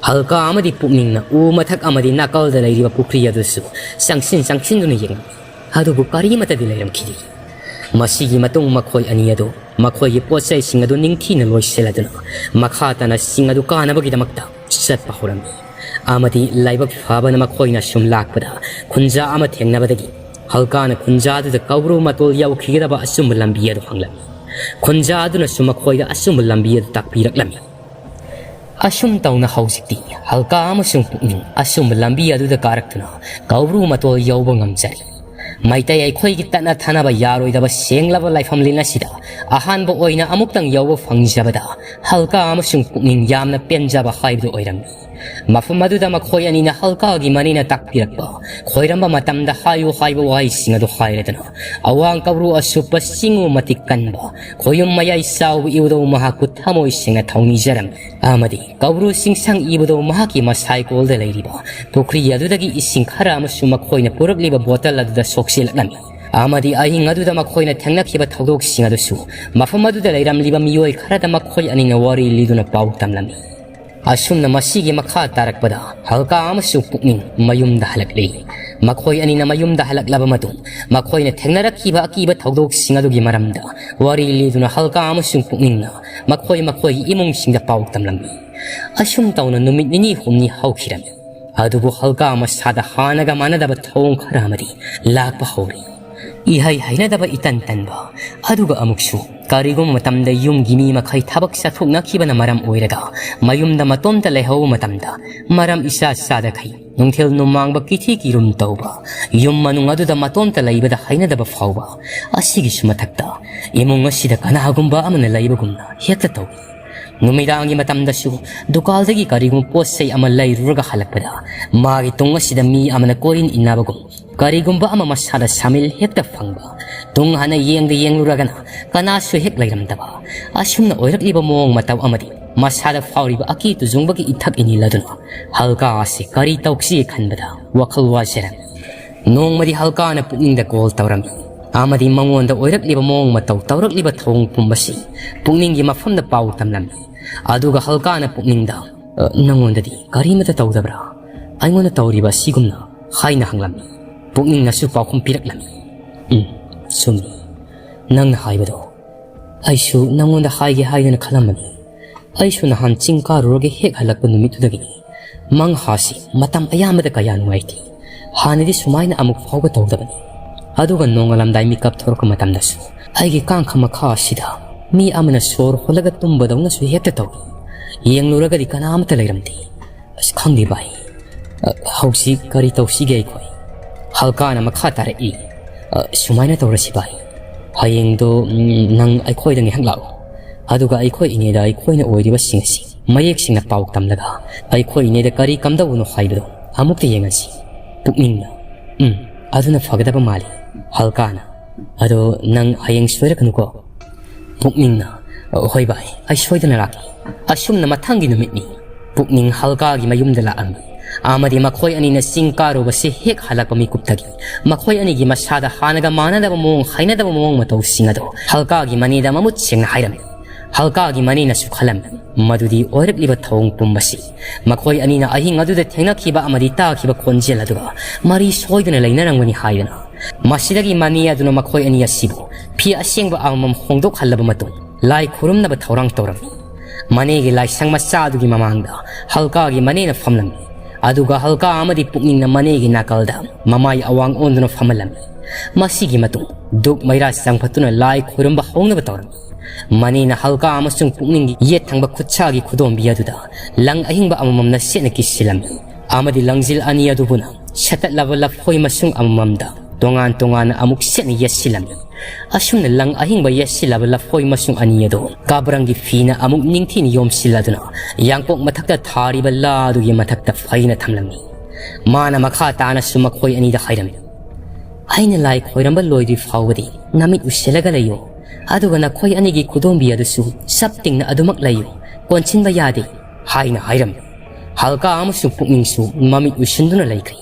ꯍꯜꯀꯥ ꯑꯃꯗꯤ ꯄꯨꯛꯅꯤꯡꯅ ꯎ ꯃꯊꯛ ꯑꯃꯗꯤ ꯅꯥꯀꯜꯗ ꯂꯩꯔꯤꯕ ꯄꯨꯈ꯭ꯔꯤ ꯑꯗꯨꯁꯨ ꯆꯪꯁꯤꯟ ꯆꯪꯁꯤꯟꯗꯨꯅ ꯌꯦꯡꯂꯝꯃꯤ꯫ ꯑꯗꯨꯕꯨ ꯀꯔꯤꯃꯠꯇꯗꯤ ꯂꯩꯔꯝꯈꯤꯗꯦ꯫ ꯃꯁꯤꯒꯤ ꯃꯇꯨꯡ ꯃꯈꯣꯏ ꯑꯅꯤ ꯑꯗꯨ ꯃꯈꯣꯏꯒꯤ ꯄꯣꯠ ꯆꯩꯁꯤꯡ ꯑꯗꯨ ꯅꯤꯡꯊꯤꯅ ꯂꯣꯏꯁꯤꯜꯂꯗꯨꯅ ꯃꯈꯥ ꯇꯥꯅ ꯆꯤꯡ ꯑꯗꯨ ꯀꯥꯅꯕꯒꯤꯗꯃꯛꯇ ꯆꯠꯄ ꯍꯧꯔꯝꯃꯤ꯫ ꯑꯃꯗꯤ ꯂꯥꯏꯕꯛ ꯐꯕꯅ ꯃꯈꯣꯏꯅ ꯁꯨꯝ ꯂꯥꯛꯄꯗ ꯈꯨꯟꯖꯥ ꯑꯃ ꯊꯦꯡꯅꯕꯗꯒꯤ ꯍꯜꯀꯥꯅ ꯈꯨꯟꯖꯥꯗꯨꯗ ꯀꯧꯕ꯭ꯔꯨ ꯃꯇꯣꯜ ꯌꯧꯈꯤꯒꯗꯕ ꯑꯆꯨꯝꯕ ꯂꯝꯕꯤ ꯑꯗꯨ ꯍꯪꯂꯝꯃꯤ꯫ ꯈꯨꯟꯖꯥ ꯑꯗꯨꯅꯁꯨ ꯃꯈꯣꯏꯗ ꯑꯆꯨꯝꯕ ꯂꯝꯕꯤ ꯑꯗꯨ ꯇꯥꯛꯄꯤꯔꯛꯂꯝꯃꯤ꯫ ꯑꯁꯨꯝ ꯇꯧꯅ ꯍꯧꯖꯤꯛꯇꯤ ꯍꯜꯀꯥ ꯑꯃꯁꯨꯡ ꯄꯨꯛꯅꯤꯡ ꯑꯆꯨꯝꯕ ꯂꯝꯕꯤ ꯑꯗꯨꯗ ꯀꯥꯔꯛꯇꯨꯅ ꯀꯧꯕ꯭ꯔꯨ ꯃꯇꯣꯜ ꯌꯧꯕ ꯉꯝꯖꯔꯤ꯫ ꯃꯩꯇꯩ ꯑꯩꯈꯣꯏꯒꯤ ꯇꯠꯅ ꯊꯥꯅꯕ ꯌꯥꯔꯣꯏꯗꯕ ꯁꯦꯡꯂꯕ ꯂꯥꯏꯐꯝꯂꯦꯟ ꯑꯁꯤꯗ ꯑꯍꯥꯟꯕ ꯑꯣꯏꯅ ꯑꯃꯨꯛꯇꯪ ꯌꯧꯕ ꯐꯪꯖꯕꯗ ꯍꯜꯀꯥ ꯑꯃꯁꯨꯡ ꯄꯨꯛꯅꯤꯡ ꯌꯥꯝꯅ ꯄꯦꯟꯖꯕ ꯍꯥꯏꯕꯗꯨ ꯑꯣꯏꯔꯝꯃꯤ꯫ ꯃꯐꯝ ꯑꯗꯨꯗ ꯃꯈꯣꯏ ꯑꯅꯤꯅ ꯍꯜꯀꯥꯒꯤ ꯃꯅꯦꯅ ꯇꯥꯛꯄꯤꯔꯛꯄ ꯈꯣꯏꯔꯝꯕ ꯃꯇꯝꯗ ꯍꯥꯏꯌꯨ ꯍꯥꯏꯕ ꯋꯥꯍꯩꯁꯤꯡ ꯑꯗꯨ ꯍꯥꯏꯔꯗꯨꯅ ꯑꯋꯥꯡ ꯀꯧꯕ꯭ꯔꯨ ꯑꯁꯨꯞꯄ ꯆꯤꯡꯉꯨ ꯃꯇꯤꯛ ꯀꯟꯕ ꯈꯣꯌꯨꯝ ꯃꯌꯥꯏ ꯆꯥꯎꯕ ꯏꯕꯨꯙꯧ ꯃꯍꯥꯛꯄꯨ ꯊꯃꯣꯏ ꯁꯦꯡꯅ ꯊꯧꯅꯤꯖꯔꯝꯃꯤ꯫ ꯑꯃꯗꯤ ꯀꯧꯕ꯭ꯔꯨ ꯆꯤꯡꯁꯥꯡ ꯏꯕꯨꯙꯧ ꯃꯍꯥꯛꯀꯤ ꯃꯁꯥꯏꯀꯣꯜꯗ ꯂꯩꯔꯤꯕ ꯄꯨꯈ꯭ꯔꯤ ꯑꯗꯨꯗꯒꯤ ꯏꯁꯤꯡ ꯈꯔ ꯑꯃꯁꯨ ꯃꯈꯣꯏꯅ ꯄꯨꯔꯛꯂꯤꯕ ꯕꯣꯇꯜ ꯑꯗꯨꯗ ꯁꯣꯛꯆꯤꯜꯂꯛꯂꯝꯃꯤ꯫ ꯑꯃꯗꯤ ꯑꯍꯤꯡ ꯑꯗꯨꯗ ꯃꯈꯣꯏꯅ ꯊꯦꯡꯅꯈꯤꯕ ꯊꯧꯗꯣꯛꯁꯤꯡ ꯑꯗꯨꯁꯨ ꯃꯐꯝ ꯑꯗꯨꯗ ꯂꯩꯔꯝꯂꯤꯕ ꯃꯤꯑꯣꯏ ꯈꯔꯗ ꯃꯈꯣꯏ ꯑꯅꯤꯅ ꯋꯥꯔꯤ ꯂꯤꯗꯨꯅ ꯄꯥꯎ ꯇꯝꯂꯝꯃꯤ꯫ ꯑꯁꯨꯝꯅ ꯃꯁꯤꯒꯤ ꯃꯈꯥ ꯇꯥꯔꯛꯄꯗ ꯍꯜꯀꯥ ꯑꯃꯁꯨꯡ ꯄꯨꯛꯅꯤꯡ ꯃꯌꯨꯝꯗ ꯍꯜꯂꯛꯂꯤ꯫ ꯃꯈꯣꯏ ꯑꯅꯤꯅ ꯃꯌꯨꯝꯗ ꯍꯜꯂꯛꯂꯕ ꯃꯇꯨꯡ ꯃꯈꯣꯏꯅ ꯊꯦꯡꯅꯔꯛꯈꯤꯕ ꯑꯀꯤꯕ ꯊꯧꯗꯣꯛꯁꯤꯡ ꯑꯗꯨꯒꯤ ꯃꯔꯝꯗ ꯋꯥꯔꯤ ꯂꯤꯗꯨꯅ ꯍꯜꯀꯥ ꯑꯃꯁꯨꯡ ꯄꯨꯛꯅꯤꯡꯅ ꯃꯈꯣꯏ ꯃꯈꯣꯏꯒꯤ ꯏꯃꯨꯡꯁꯤꯡꯗ ꯄꯥꯎ ꯇꯝꯂꯝꯃꯤ꯫ ꯑꯁꯨꯝ ꯇꯧꯅ ꯅꯨꯃꯤꯠ ꯅꯤꯅꯤ ꯍꯨꯝꯅꯤ ꯍꯧꯈꯤꯔꯝꯃꯤ꯫ ꯑꯗꯨꯕꯨ ꯍꯜꯀꯥ ꯃꯁꯥꯗ ꯍꯥꯟꯅꯒ ꯃꯥꯟꯅꯗꯕ ꯊꯧꯑꯣꯡ ꯈꯔ ꯑꯃꯗꯤ ꯂꯥꯛꯄ ꯍꯧꯔꯤ꯫ ꯏꯍꯩ ꯍꯩꯅꯗꯕ ꯏꯇꯟ ꯇꯟꯕ, ꯑꯗꯨꯒ ꯑꯃꯨꯛꯁꯨ ꯀꯔꯤꯒꯨꯝꯕ ꯃꯇꯝꯗ ꯌꯨꯝꯒꯤ ꯃꯤ ꯃꯈꯩ ꯊꯕꯛ ꯆꯠꯊꯣꯛꯅꯈꯤꯕꯅ ꯃꯔꯝ ꯑꯣꯏꯔꯒ ꯃꯌꯨꯝꯗ ꯃꯇꯣꯝꯇ ꯂꯩꯍꯧꯕ ꯃꯇꯝꯗ ꯃꯔꯝ ꯏꯆꯥ ꯆꯥꯗꯈꯩ ꯅꯨꯡꯊꯤꯜ ꯅꯨꯃꯥꯡꯕ ꯀꯤꯊꯤ ꯀꯤꯔꯨꯝ ꯇꯧꯕ, ꯌꯨꯝ ꯃꯅꯨꯡ ꯑꯗꯨꯗ ꯃꯇꯣꯝꯇ ꯂꯩꯕꯗ ꯍꯩꯅꯗꯕ ꯐꯥꯎꯕ, ꯑꯁꯤꯒꯤꯁꯨ ꯃꯊꯛꯇ ꯏꯃꯨꯡ ꯑꯁꯤꯗ ꯀꯅꯥꯒꯨꯝꯕ ꯑꯃꯅ ꯂꯩꯕꯒꯨꯝꯅ ꯍꯦꯛꯇ ꯇꯧꯏ꯫ ꯅꯨꯃꯤꯗꯥꯡꯒꯤ ꯃꯇꯝꯗꯁꯨ ꯗꯨꯀꯥꯜꯗꯒꯤ ꯀꯔꯤꯒꯨꯝꯕ ꯄꯣꯠ ꯆꯩ ꯑꯃ ꯂꯩꯔꯨꯔꯒ ꯍꯜꯂꯛꯄꯗ ꯃꯥꯒꯤ ꯇꯨꯡ ꯑꯁꯤꯗ ꯃꯤ ꯑꯃꯅ ꯀꯣꯏꯔꯤꯟ ꯏꯟꯅꯕꯒꯨꯝ, ꯀꯔꯤꯒꯨꯝꯕ ꯑꯃ ꯃꯁꯥꯗ ꯁꯥꯃꯤꯜ ꯍꯦꯛꯇ ꯐꯪꯕ, ꯇꯨꯡ ꯍꯟꯅ ꯌꯦꯡꯗ ꯌꯦꯡꯂꯨꯔꯒꯅ ꯀꯅꯥꯁꯨ ꯍꯦꯛ ꯂꯩꯔꯝꯗꯕ, ꯑꯁꯨꯝꯅ ꯑꯣꯏꯔꯛꯂꯤꯕ ꯃꯑꯣꯡ ꯃꯇꯧ ꯑꯃꯗꯤ ꯃꯁꯥꯗ ꯐꯥꯎꯔꯤꯕ ꯑꯀꯤ ꯇꯨꯖꯨꯡꯕꯒꯤ ꯏꯊꯛ ꯏꯅꯤꯜ ꯑꯗꯨꯅ ꯍꯜꯀꯥ ꯑꯁꯤ ꯀꯔꯤ ꯇꯧꯁꯤꯒꯦ ꯈꯟꯕꯗ ꯋꯥꯈꯜ ꯋꯥꯖꯔꯝꯃꯤ꯫ ꯅꯣꯡꯃꯗꯤ ꯍꯜꯀꯥꯅ ꯄꯨꯛꯅꯤꯡꯗ ꯀꯣꯜ ꯇꯧꯔꯝꯃꯤ ꯑꯃꯗꯤ ꯃꯉꯣꯟꯗ ꯑꯣꯏꯔꯛꯂꯤꯕ ꯃꯑꯣꯡ ꯃꯇꯧ, ꯇꯧꯔꯛꯂꯤꯕ ꯊꯧꯑꯣꯡ ꯄꯨꯝꯕꯁꯤ ꯄꯨꯛꯅꯤꯡꯒꯤ ꯃꯐꯝꯗ ꯄꯥꯎ ꯇꯝꯂꯝꯃꯤ꯫ ꯑꯗꯨꯒ ꯍꯜꯀꯥꯅ ꯄꯨꯛꯅꯤꯡꯗ, "ꯑ, ꯅꯪꯉꯣꯟꯗꯗꯤ ꯀꯔꯤꯃꯇ ꯇꯧꯗꯕ꯭ꯔꯥ? ꯑꯩꯉꯣꯟꯗ ꯇꯧꯔꯤꯕ ꯑꯁꯤꯒꯨꯝꯅ?" ꯍꯥꯏꯅ ꯍꯪꯂꯝꯃꯤ꯫ ꯄꯨꯛꯅꯤꯡꯅꯁꯨ ꯄꯥꯎꯈꯨꯝ ꯄꯤꯔꯛꯂꯝꯃꯤ, "ꯎꯝ, ꯆꯨꯝꯃꯤ꯫ ꯅꯪꯅ ꯍꯥꯏꯕꯗꯣ ꯑꯩꯁꯨ ꯅꯪꯉꯣꯟꯗ ꯍꯥꯏꯒꯦ ꯍꯥꯏꯗꯅ ꯈꯜꯂꯝꯕꯅꯤ꯫ ꯑꯩꯁꯨ ꯅꯍꯥꯟ ꯆꯤꯡ ꯀꯥꯔꯨꯔꯒ ꯍꯦꯛ ꯍꯜꯂꯛꯄ ꯅꯨꯃꯤꯠꯇꯨꯗꯒꯤꯅꯤ꯫ ꯃꯪꯍꯥꯁꯤ ꯃꯇꯝ ꯑꯌꯥꯝꯕꯗ ꯀꯌꯥ ꯅꯨꯡꯉꯥꯏꯇꯦ꯫ ꯍꯥꯟꯅꯗꯤ ꯁꯨꯃꯥꯏꯅ ꯑꯃꯨꯛ ꯐꯥꯎꯕ ꯇꯧꯗꯕꯅꯤ꯫ ꯑꯗꯨꯒ ꯅꯣꯡꯉꯥꯜꯂꯝꯗꯥꯏ ꯃꯤꯀꯞ ꯊꯣꯔꯛꯄ ꯃꯇꯝꯗꯁꯨ ꯑꯩꯒꯤ ꯀꯥꯡꯈ ꯃꯈꯥ ꯑꯁꯤꯗ ꯃꯤ ꯑꯃꯅ ꯁꯣꯔ ꯍꯣꯜꯂꯒ ꯇꯨꯝꯕꯗꯧꯅꯁꯨ ꯍꯦꯛꯇ ꯇꯧꯏ꯫ ꯌꯦꯡꯂꯨꯔꯒꯗꯤ ꯀꯅꯥꯃꯠꯇ ꯂꯩꯔꯝꯗꯦ꯫ ꯑꯁ, ꯈꯪꯗꯦ ꯚꯥꯏ, ꯑ, ꯍꯧꯖꯤꯛ ꯀꯔꯤ ꯇꯧꯁꯤꯒꯦ ꯑꯩꯈꯣꯏ?" ꯍꯜꯀꯥꯅ ꯃꯈꯥ ꯇꯥꯔꯛꯏ, "ꯑ, ꯁꯨꯃꯥꯏꯅ ꯇꯧꯔꯁꯤ ꯚꯥꯏ, ꯍꯌꯦꯡꯗꯣ, ꯎꯝ, ꯅꯪ ꯑꯩꯈꯣꯏꯗ ꯉꯥꯏꯍꯥꯛ ꯂꯥꯛꯑꯣ꯫ ꯑꯗꯨꯒ ꯑꯩꯈꯣꯏ ꯏꯅꯦꯗ ꯑꯩꯈꯣꯏꯅ ꯑꯣꯏꯔꯤꯕꯁꯤꯡ ꯑꯁꯤ ꯃꯌꯦꯛ ꯁꯦꯡꯅ ꯄꯥꯎ ꯇꯝꯂꯒ ꯑꯩꯈꯣꯏ ꯏꯅꯦꯗ ꯀꯔꯤ ꯀꯝꯗꯧꯕꯅꯣ ꯍꯥꯏꯕꯗꯣ ꯑꯃꯨꯛꯇ ꯌꯦꯡꯍꯟꯁꯤ꯫" ꯄꯨꯛꯅꯤꯡꯅ, "ꯎꯝ, ꯑꯗꯨꯅ ꯐꯒꯗꯕ ꯃꯥꯜꯂꯤ꯫" ꯍꯜꯀꯥꯅ, "ꯑꯗꯣ ꯅꯪ ꯍꯌꯦꯡ ꯁꯣꯏꯔꯛꯀꯅꯨꯀꯣ?" ꯄꯨꯛꯅꯤꯡꯅ, "ꯍꯣꯏ ꯚꯥꯏ, ꯑꯩ ꯁꯣꯏꯗꯅ ꯂꯥꯛꯀꯦ꯫" ꯑꯁꯨꯝꯅ ꯃꯊꯪꯒꯤ ꯅꯨꯃꯤꯠꯅꯤ꯫ ꯄꯨꯛꯅꯤꯡ ꯍꯜꯀꯥꯒꯤ ꯃꯌꯨꯝꯗ ꯂꯥꯛꯑꯝꯃꯤ ꯑꯃꯗꯤ ꯃꯈꯣꯏ ꯑꯅꯤꯅ ꯆꯤꯡ ꯀꯥꯔꯨꯕꯁꯤ ꯍꯦꯛ ꯍꯜꯂꯛꯄ ꯃꯤꯀꯨꯞꯇꯒꯤ ꯃꯈꯣꯏ ꯑꯅꯤꯒꯤ ꯃꯁꯥꯗ ꯍꯥꯟꯅꯒ ꯃꯥꯟꯅꯗꯕ ꯃꯑꯣꯡ, ꯍꯩꯅꯗꯕ ꯃꯑꯣꯡ ꯃꯇꯧꯁꯤꯡ ꯑꯗꯣ ꯍꯜꯀꯥꯒꯤ ꯃꯅꯦꯗ ꯃꯃꯨꯠ ꯁꯦꯡꯅ ꯍꯥꯏꯔꯝꯃꯤ꯫ ꯍꯜꯀꯥꯒꯤ ꯃꯅꯦꯅꯁꯨ ꯈꯜꯂꯝꯃꯤ ꯃꯗꯨꯗꯤ ꯑꯣꯏꯔꯛꯂꯤꯕ ꯊꯧꯑꯣꯡ ꯄꯨꯝꯕꯁꯤ ꯃꯈꯣꯏ ꯑꯅꯤꯅ ꯑꯍꯤꯡ ꯑꯗꯨꯗ ꯊꯦꯡꯅꯈꯤꯕ ꯑꯃꯗꯤ ꯇꯥꯈꯤꯕ ꯈꯣꯟꯖꯦꯜ ꯑꯗꯨꯒ ꯃꯔꯤ ꯁꯣꯏꯗꯅ ꯂꯩꯅꯔꯝꯒꯅꯤ ꯍꯥꯏꯗꯅ꯫ ꯃꯁꯤꯗꯒꯤ ꯃꯅꯦ ꯑꯗꯨꯅ ꯃꯈꯣꯏ ꯑꯅꯤ ꯑꯁꯤꯕꯨ ꯐꯤ ꯑꯁꯦꯡꯕ ꯑꯃꯃꯝ ꯍꯣꯡꯗꯣꯛꯍꯜꯂꯕ ꯃꯇꯨꯡ ꯂꯥꯏ ꯈꯨꯔꯨꯝꯅꯕ ꯊꯧꯔꯥꯡ ꯇꯧꯔꯝꯃꯤ꯫ ꯃꯅꯦꯒꯤ ꯂꯥꯏꯁꯪ ꯃꯆꯥ ꯑꯗꯨꯒꯤ ꯃꯃꯥꯡꯗ ꯍꯜꯀꯥꯒꯤ ꯃꯅꯦꯅ ꯐꯝꯂꯝꯃꯤ꯫ ꯑꯗꯨꯒ ꯍꯜꯀꯥ ꯑꯃꯗꯤ ꯄꯨꯛꯅꯤꯡꯅ ꯃꯅꯦꯒꯤ ꯅꯥꯀꯜꯗ ꯃꯃꯥꯏ ꯑꯋꯥꯡ ꯑꯣꯟꯗꯨꯅ ꯐꯝꯍꯜꯂꯝꯃꯤ꯫ ꯃꯁꯤꯒꯤ ꯃꯇꯨꯡ ꯙꯨꯞ ꯃꯩꯔꯥ ꯆꯪꯐꯠꯇꯨꯅ ꯂꯥꯏ ꯈꯣꯏꯔꯝꯕ ꯍꯧꯅꯕ ꯇꯧꯔꯝꯃꯤ꯫ ꯃꯅꯤꯅ ꯍꯜꯀꯥ ꯑꯃꯁꯨꯡ ꯄꯨꯛꯅꯤꯡꯒꯤ ꯌꯦꯠ ꯊꯪꯕ ꯈꯨꯠꯁꯥꯒꯤ ꯈꯨꯗꯣꯝꯕꯤ ꯑꯗꯨꯗ ꯂꯪ ꯑꯍꯤꯡꯕ ꯑꯃꯃꯝꯅ ꯁꯦꯠꯅ ꯀꯤꯁꯤꯜꯂꯝꯃꯤ ꯑꯃꯗꯤ ꯂꯪꯖꯤꯜ ꯑꯅꯤ ꯑꯗꯨꯕꯨꯅ ꯁꯦꯠꯇꯠꯂꯕ ꯂꯐꯣꯏ ꯃꯁꯨꯡ ꯑꯃꯃꯝꯗ ꯇꯣꯉꯥꯟ ꯇꯣꯉꯥꯟꯅ ꯑꯃꯨꯛ ꯁꯦꯠꯅ ꯌꯦꯠꯁꯤꯜꯂꯝꯃꯤ꯫ ꯑꯁꯨꯝꯅ ꯂꯪ ꯑꯍꯤꯡꯕ ꯌꯦꯠꯁꯤꯜꯂꯕ ꯂꯐꯣꯏ ꯃꯁꯨꯡ ꯑꯅꯤ ꯑꯗꯨ ꯀꯥꯕ꯭ꯔꯪꯒꯤ ꯐꯤꯅ ꯑꯃꯨꯛ ꯅꯤꯡꯊꯤꯅ ꯌꯣꯝꯁꯤꯜꯂꯗꯨꯅ ꯌꯥꯡꯀꯣꯛ ꯃꯊꯛꯇ ꯊꯥꯔꯤꯕ ꯂꯥ ꯑꯗꯨꯒꯤ ꯃꯊꯛꯇ ꯐꯩꯅ ꯊꯝꯂꯝꯃꯤ꯫ ꯃꯥꯅ ꯃꯈꯥ ꯇꯥꯅꯁꯨ ꯃꯈꯣꯏ ꯑꯅꯤꯗ ꯍꯥꯏꯔꯝꯃꯤ, "ꯑꯩꯅ ꯂꯥꯏ ꯈꯣꯏꯔꯝꯕ ꯂꯣꯏꯗ꯭ꯔꯤ ꯐꯥꯎꯕꯗꯤ ꯅꯃꯤꯠ ꯎꯏꯁꯤꯜꯂꯒ ꯂꯩꯌꯨ, ꯑꯗꯨꯒ ꯅꯈꯣꯏ ꯑꯅꯤꯒꯤ ꯈꯨꯗꯣꯝꯕꯤ ꯑꯗꯨꯁꯨ ꯆꯞ ꯇꯤꯡꯅ ꯑꯗꯨꯃꯛ ꯂꯩꯌꯨ, ꯀꯣꯟꯁꯤꯟꯕ ꯌꯥꯗꯦ" ꯍꯥꯏꯅ ꯍꯥꯏꯔꯝꯃꯤ꯫ ꯍꯜꯀꯥ ꯑꯃꯁꯨꯡ ꯄꯨꯛꯅꯤꯡꯁꯨ ꯃꯃꯤꯠ ꯎꯏꯁꯤꯟꯗꯨꯅ ꯂꯩꯈ꯭ꯔꯤ꯫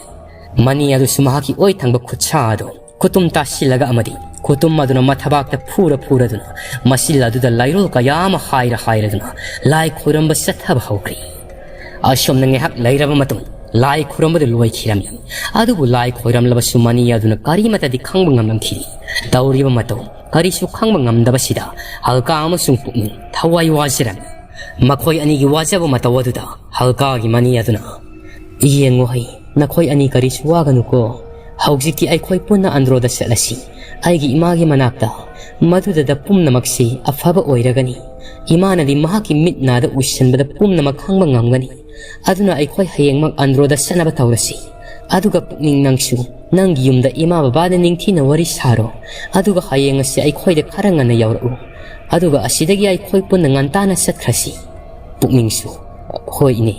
ꯃꯅꯤ ꯑꯗꯨꯁꯨ ꯃꯍꯥꯛꯀꯤ ꯑꯣꯏ ꯊꯪꯕ ꯈꯨꯠꯁꯥ ꯑꯗꯨ ꯈꯨꯇꯨꯝ ꯇꯥꯁꯤꯜꯂꯒ ꯑꯃꯗꯤ ꯈꯨꯇꯨꯝ ꯑꯗꯨꯅ ꯃꯊꯕꯥꯛꯇ ꯐꯨꯔ ꯐꯨꯔꯗꯨꯅ ꯃꯆꯤꯜ ꯑꯗꯨꯗ ꯂꯥꯏꯔꯣꯜ ꯀꯌꯥ ꯑꯃ ꯍꯥꯏꯔ ꯍꯥꯏꯔꯗꯨꯅ ꯂꯥꯏ ꯈꯣꯏꯔꯝꯕ ꯆꯠꯊꯕ ꯍꯧꯈ꯭ꯔꯤ꯫ ꯑꯁꯨꯝꯅ ꯉꯥꯏꯍꯥꯛ ꯂꯩꯔꯕ ꯃꯇꯨꯡ ꯂꯥꯏ ꯈꯣꯏꯔꯝꯕꯗꯨ ꯂꯣꯏꯈꯤꯔꯝꯃꯤ꯫ ꯑꯗꯨꯕꯨ ꯂꯥꯏ ꯈꯣꯏꯔꯝꯂꯕꯁꯨ ꯃꯅꯤ ꯑꯗꯨꯅ ꯀꯔꯤꯃꯠꯇꯗꯤ ꯈꯪꯕ ꯉꯝꯂꯝꯈꯤꯗꯦ꯫ ꯇꯧꯔꯤꯕ ꯃꯇꯧ ꯀꯔꯤꯁꯨ ꯈꯪꯕ ꯉꯝꯗꯕꯁꯤꯗ ꯍꯜꯀꯥ ꯑꯃꯁꯨꯡ ꯄꯨꯛꯅꯤꯡ ꯊꯋꯥꯏ ꯋꯥꯖꯔꯝꯃꯤ꯫ ꯃꯈꯣꯏ ꯑꯅꯤꯒꯤ ꯋꯥꯖꯕ ꯃꯇꯧ ꯑꯗꯨꯗ ꯍꯜꯀꯥꯒꯤ ꯃꯅꯤ ꯑꯗꯨꯅ, "ꯌꯦꯡꯉꯨ ꯍꯩ, ꯅꯈꯣꯏ ꯑꯅꯤ ꯀꯔꯤꯁꯨ ꯋꯥꯒꯅꯨꯀꯣ꯫ ꯍꯧꯖꯤꯛꯇꯤ ꯑꯩꯈꯣꯏ ꯄꯨꯟꯅ ꯑꯟꯗ꯭ꯔꯣꯗ ꯆꯠꯂꯁꯤ꯫ ꯑꯩꯒꯤ ꯏꯃꯥꯒꯤ ꯃꯅꯥꯛꯇ꯫ ꯃꯗꯨꯗ ꯄꯨꯝꯅꯃꯛꯁꯤ ꯑꯐꯕ ꯑꯣꯏꯔꯒꯅꯤ꯫ ꯏꯃꯥꯅꯗꯤ ꯃꯍꯥꯛꯀꯤ ꯃꯤꯠ ꯅꯥꯗ ꯎꯁꯤꯟꯕꯗ ꯄꯨꯝꯅꯃꯛ ꯈꯪꯕ ꯉꯝꯒꯅꯤ꯫ ꯑꯗꯨꯅ ꯑꯩꯈꯣꯏ ꯍꯌꯦꯡꯃꯛ ꯑꯟꯗ꯭ꯔꯣꯗ ꯆꯠꯅꯕ ꯇꯧꯔꯁꯤ꯫ ꯑꯗꯨꯒ ꯄꯨꯛꯅꯤꯡ, ꯅꯪꯁꯨ ꯅꯪꯒꯤ ꯌꯨꯝꯗ ꯏꯃꯥ ꯕꯕꯥꯗ ꯅꯤꯡꯊꯤꯅ ꯋꯥꯔꯤ ꯁꯥꯔꯣ꯫ ꯑꯗꯨꯒ ꯍꯌꯦꯡ ꯑꯁꯤ ꯑꯩꯈꯣꯏꯗ ꯈꯔ ꯉꯟꯅ ꯌꯧꯔꯛꯎ꯫ ꯑꯗꯨꯒ ꯑꯁꯤꯗꯒꯤ ꯑꯩꯈꯣꯏ ꯄꯨꯟꯅ ꯉꯟꯇꯥꯅ ꯆꯠꯈ꯭ꯔꯁꯤ"꯫ ꯄꯨꯛꯅꯤꯡꯁꯨ, "ꯍꯣꯏ ꯏꯅꯦ"꯫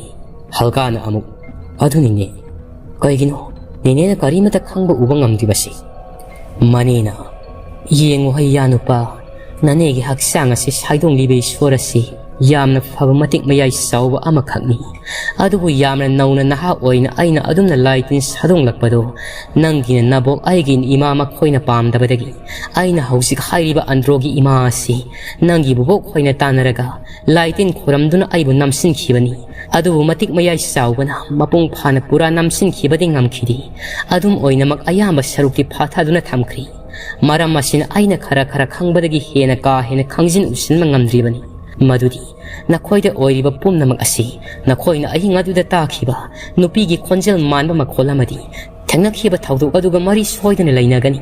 ꯍꯜꯀꯥꯅ ꯑꯃꯨꯛ, "ꯑꯗꯨꯅꯤꯅꯦ꯫ ꯀꯩꯒꯤꯅꯣ ꯅꯦꯅꯦꯅ ꯀꯔꯤꯃꯠꯇ ꯈꯪꯕ ꯎꯕ ꯉꯝꯗ꯭ꯔꯤꯕꯁꯤ?" ꯃꯅꯤꯅ, "ꯌꯦꯡꯉꯨ ꯍꯩ, ꯏꯌꯥ ꯅꯨꯄꯥ, ꯅꯅꯦꯒꯤ ꯍꯛꯆꯥꯡ ꯑꯁꯤ ꯁꯥꯏꯗꯣꯡꯂꯤꯕ ꯏꯁꯣꯔ ꯑꯁꯤ ꯌꯥꯝꯅ ꯐꯕ, ꯃꯇꯤꯛ ꯃꯌꯥꯏ ꯆꯥꯎꯕ ꯑꯃꯈꯛꯅꯤ꯫ ꯑꯗꯨꯕꯨ ꯌꯥꯝꯅ ꯅꯧꯅ ꯅꯍꯥ ꯑꯣꯏꯅ ꯑꯩꯅ ꯑꯗꯨꯝꯅ ꯂꯥꯏ ꯇꯤꯟ ꯁꯥꯗꯣꯡꯂꯛꯄꯗꯣ ꯅꯪꯒꯤꯅ ꯅꯕꯣꯛ, ꯑꯩꯒꯤ ꯏꯃꯥ ꯃꯈꯣꯏꯅ ꯄꯥꯝꯗꯕꯗꯒꯤ ꯑꯩꯅ ꯍꯧꯖꯤꯛ ꯍꯥꯏꯔꯤꯕ ꯑꯟꯗ꯭ꯔꯣꯒꯤ ꯏꯃꯥ ꯑꯁꯤ ꯅꯪꯒꯤ ꯕꯨꯕꯣꯛ ꯈꯣꯏꯅ ꯇꯥꯟꯅꯔꯒ ꯂꯥꯏ ꯇꯤꯟ ꯈꯣꯏꯔꯝꯗꯨꯅ ꯑꯩꯕꯨ ꯅꯝꯁꯤꯟꯈꯤꯕꯅꯤ꯫ ꯑꯗꯨꯕꯨ ꯃꯇꯤꯛ ꯃꯌꯥꯏ ꯆꯥꯎꯕꯅ ꯃꯄꯨꯡ ꯐꯥꯅ ꯄꯨꯔꯥ ꯅꯝꯁꯤꯟꯈꯤꯕꯗꯤ ꯉꯝꯈꯤꯗꯦ꯫ ꯑꯗꯨꯝ ꯑꯣꯏꯅꯃꯛ ꯑꯌꯥꯝꯕ ꯁꯔꯨꯛꯇꯤ ꯐꯥꯊꯗꯨꯅ ꯊꯝꯈ꯭ꯔꯤ꯫ ꯃꯔꯝ ꯑꯁꯤꯅ ꯑꯩꯅ ꯈꯔ ꯈꯔ ꯈꯪꯕꯗꯒꯤ ꯍꯦꯟꯅ ꯀꯥ ꯍꯦꯟꯅ ꯈꯪꯖꯤꯟ ꯎꯁꯤꯟꯕ ꯉꯝꯗ꯭ꯔꯤꯕꯅꯤ꯫ ꯃꯗꯨꯗꯤ ꯅꯈꯣꯏꯗ ꯑꯣꯏꯔꯤꯕ ꯄꯨꯝꯅꯃꯛ ꯑꯁꯤ ꯅꯈꯣꯏꯅ ꯑꯍꯤꯡ ꯑꯗꯨꯗ ꯇꯥꯈꯤꯕ ꯅꯨꯄꯤꯒꯤ ꯈꯣꯟꯖꯦꯜ ꯃꯥꯟꯕ ꯃꯈꯣꯜ ꯑꯃꯗꯤ ꯊꯦꯡꯅꯈꯤꯕ ꯊꯧꯗꯣꯛ ꯑꯗꯨꯒ ꯃꯔꯤ ꯁꯣꯏꯗꯅ ꯂꯩꯅꯒꯅꯤ꯫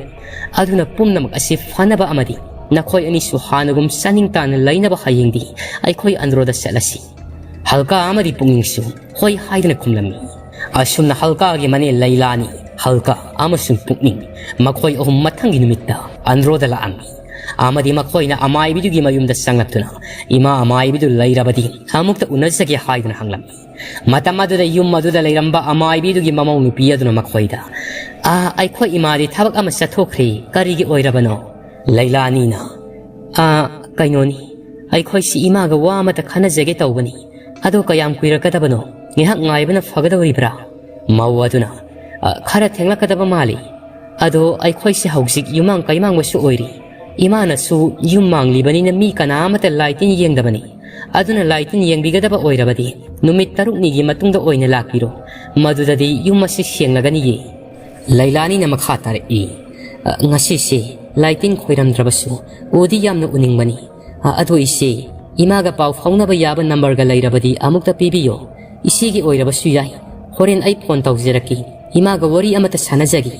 ꯑꯗꯨꯅ ꯄꯨꯝꯅꯃꯛ ꯑꯁꯤ ꯐꯅꯕ ꯑꯃꯗꯤ ꯅꯈꯣꯏ ꯑꯅꯤꯁꯨ ꯍꯥꯟꯅꯒꯨꯝ ꯆꯥꯅꯤꯡ ꯇꯥꯅ ꯂꯩꯅꯕ ꯍꯌꯦꯡꯗꯤ ꯑꯩꯈꯣꯏ ꯑꯟꯗ꯭ꯔꯣꯗ ꯆꯠꯂꯁꯤ꯫ ꯍꯜꯀꯥ ꯑꯃꯗꯤ ꯄꯨꯛꯅꯤꯡꯁꯨ ꯍꯣꯏ ꯍꯥꯏꯗꯨꯅ ꯈꯨꯝꯂꯝꯃꯤ꯫ ꯑꯁꯨꯝꯅ ꯍꯜꯀꯥꯒꯤ ꯃꯅꯦ ꯂꯩꯂꯥꯅꯤ, ꯍꯜꯀꯥ ꯑꯃꯁꯨꯡ ꯄꯨꯛꯅꯤꯡ, ꯃꯈꯣꯏ ꯑꯍꯨꯝ ꯃꯊꯪꯒꯤ ꯅꯨꯃꯤꯠꯇ ꯑꯟꯗ꯭ꯔꯣꯗ ꯂꯥꯛꯑꯝꯃꯤ꯫ ꯑꯃꯗꯤ ꯃꯈꯣꯏꯅ ꯑꯃꯥꯏꯕꯤꯗꯨꯒꯤ ꯃꯌꯨꯝꯗ ꯆꯪꯂꯛꯇꯨꯅ ꯏꯃꯥ ꯑꯃꯥꯏꯕꯤꯗꯨ ꯂꯩꯔꯕꯗꯤ ꯑꯃꯨꯛꯇ ꯎꯅꯖꯒꯦ ꯍꯥꯏꯗꯨꯅ ꯍꯪꯂꯝꯃꯤ꯫ ꯃꯇꯝ ꯑꯗꯨꯗ ꯌꯨꯝ ꯑꯗꯨꯗ ꯂꯩꯔꯝꯕ ꯑꯃꯥꯏꯕꯤꯗꯨꯒꯤ ꯃꯃꯧ ꯅꯨꯄꯤ ꯑꯗꯨꯅ ꯃꯈꯣꯏꯗ, "ꯑꯥ, ꯑꯩꯈꯣꯏ ꯏꯃꯥꯗꯤ ꯊꯕꯛ ꯑꯃ ꯆꯠꯊꯣꯛꯈ꯭ꯔꯦ, ꯀꯔꯤꯒꯤ ꯑꯣꯏꯔꯕꯅꯣ?" ꯂꯩꯂꯥꯅꯤꯅ, "ꯑꯥ, ꯀꯩꯅꯣꯅꯤ, ꯑꯩꯈꯣꯏꯁꯤ ꯏꯃꯥꯒ ꯋꯥ ꯑꯃꯇ ꯈꯟꯅꯖꯒꯦ ꯇꯧꯕꯅꯤ, ꯑꯗꯣ ꯀꯌꯥꯝ ꯀꯨꯏꯔꯛꯀꯗꯕꯅꯣ? ꯉꯥꯏꯍꯥꯛ ꯉꯥꯏꯕꯅ ꯐꯒꯗꯧꯔꯤꯕ꯭ꯔꯥ?" ꯃꯧ ꯑꯗꯨꯅ, "ꯑ, ꯈꯔ ꯊꯦꯡꯂꯛꯀꯗꯕ ꯃꯥꯜꯂꯤ꯫ ꯑꯗꯣ ꯑꯩꯈꯣꯏꯁꯦ ꯍꯧꯖꯤꯛ ꯌꯨꯝꯃꯥꯡ ꯀꯩꯃꯥꯡꯕꯁꯨ ꯑꯣꯏꯔꯤ꯫ ꯏꯃꯥꯅꯁꯨ ꯌꯨꯝ ꯃꯥꯡꯂꯤꯕꯅꯤꯅ ꯃꯤ ꯀꯅꯥ ꯑꯃꯠꯇ ꯂꯥꯏ ꯇꯤꯟ ꯌꯦꯡꯗꯕꯅꯤ꯫ ꯑꯗꯨꯅ ꯂꯥꯏ ꯇꯤꯟ ꯌꯦꯡꯕꯤꯒꯗꯕ ꯑꯣꯏꯔꯕꯗꯤ ꯅꯨꯃꯤꯠ ꯇꯔꯨꯛꯅꯤꯒꯤ ꯃꯇꯨꯡꯗ ꯑꯣꯏꯅ ꯂꯥꯛꯄꯤꯔꯣ꯫ ꯃꯗꯨꯗꯗꯤ ꯌꯨꯝ ꯑꯁꯤ ꯁꯦꯡꯂꯒꯅꯤꯌꯦ꯫" ꯂꯩꯂꯥꯅꯤꯅ ꯃꯈꯥ ꯇꯥꯔꯛꯏ, "ꯑ, ꯉꯁꯤꯁꯦ ꯂꯥꯏ ꯇꯤꯟ ꯈꯣꯏꯔꯝꯗ꯭ꯔꯕꯁꯨ ꯎꯗꯤ ꯌꯥꯝꯅ ꯎꯅꯤꯡꯕꯅꯤ꯫ ꯑ, ꯑꯗꯣ ꯏꯆꯦ, ꯏꯃꯥꯒ ꯄꯥꯎ ꯐꯥꯎꯅꯕ ꯌꯥꯕ ꯅꯝꯕꯔꯒ ꯂꯩꯔꯕꯗꯤ ꯑꯃꯨꯛꯇ ꯄꯤꯕꯤꯌꯣ꯫ ꯏꯆꯦꯒꯤ ꯑꯣꯏꯔꯕꯁꯨ ꯌꯥꯏ꯫ ꯍꯣꯔꯦꯟ ꯑꯩ ꯐꯣꯟ ꯇꯧꯖꯔꯛꯀꯦ꯫ ꯏꯃꯥꯒ ꯋꯥꯔꯤ ꯑꯃꯇ ꯁꯥꯟꯅꯖꯒꯦ꯫"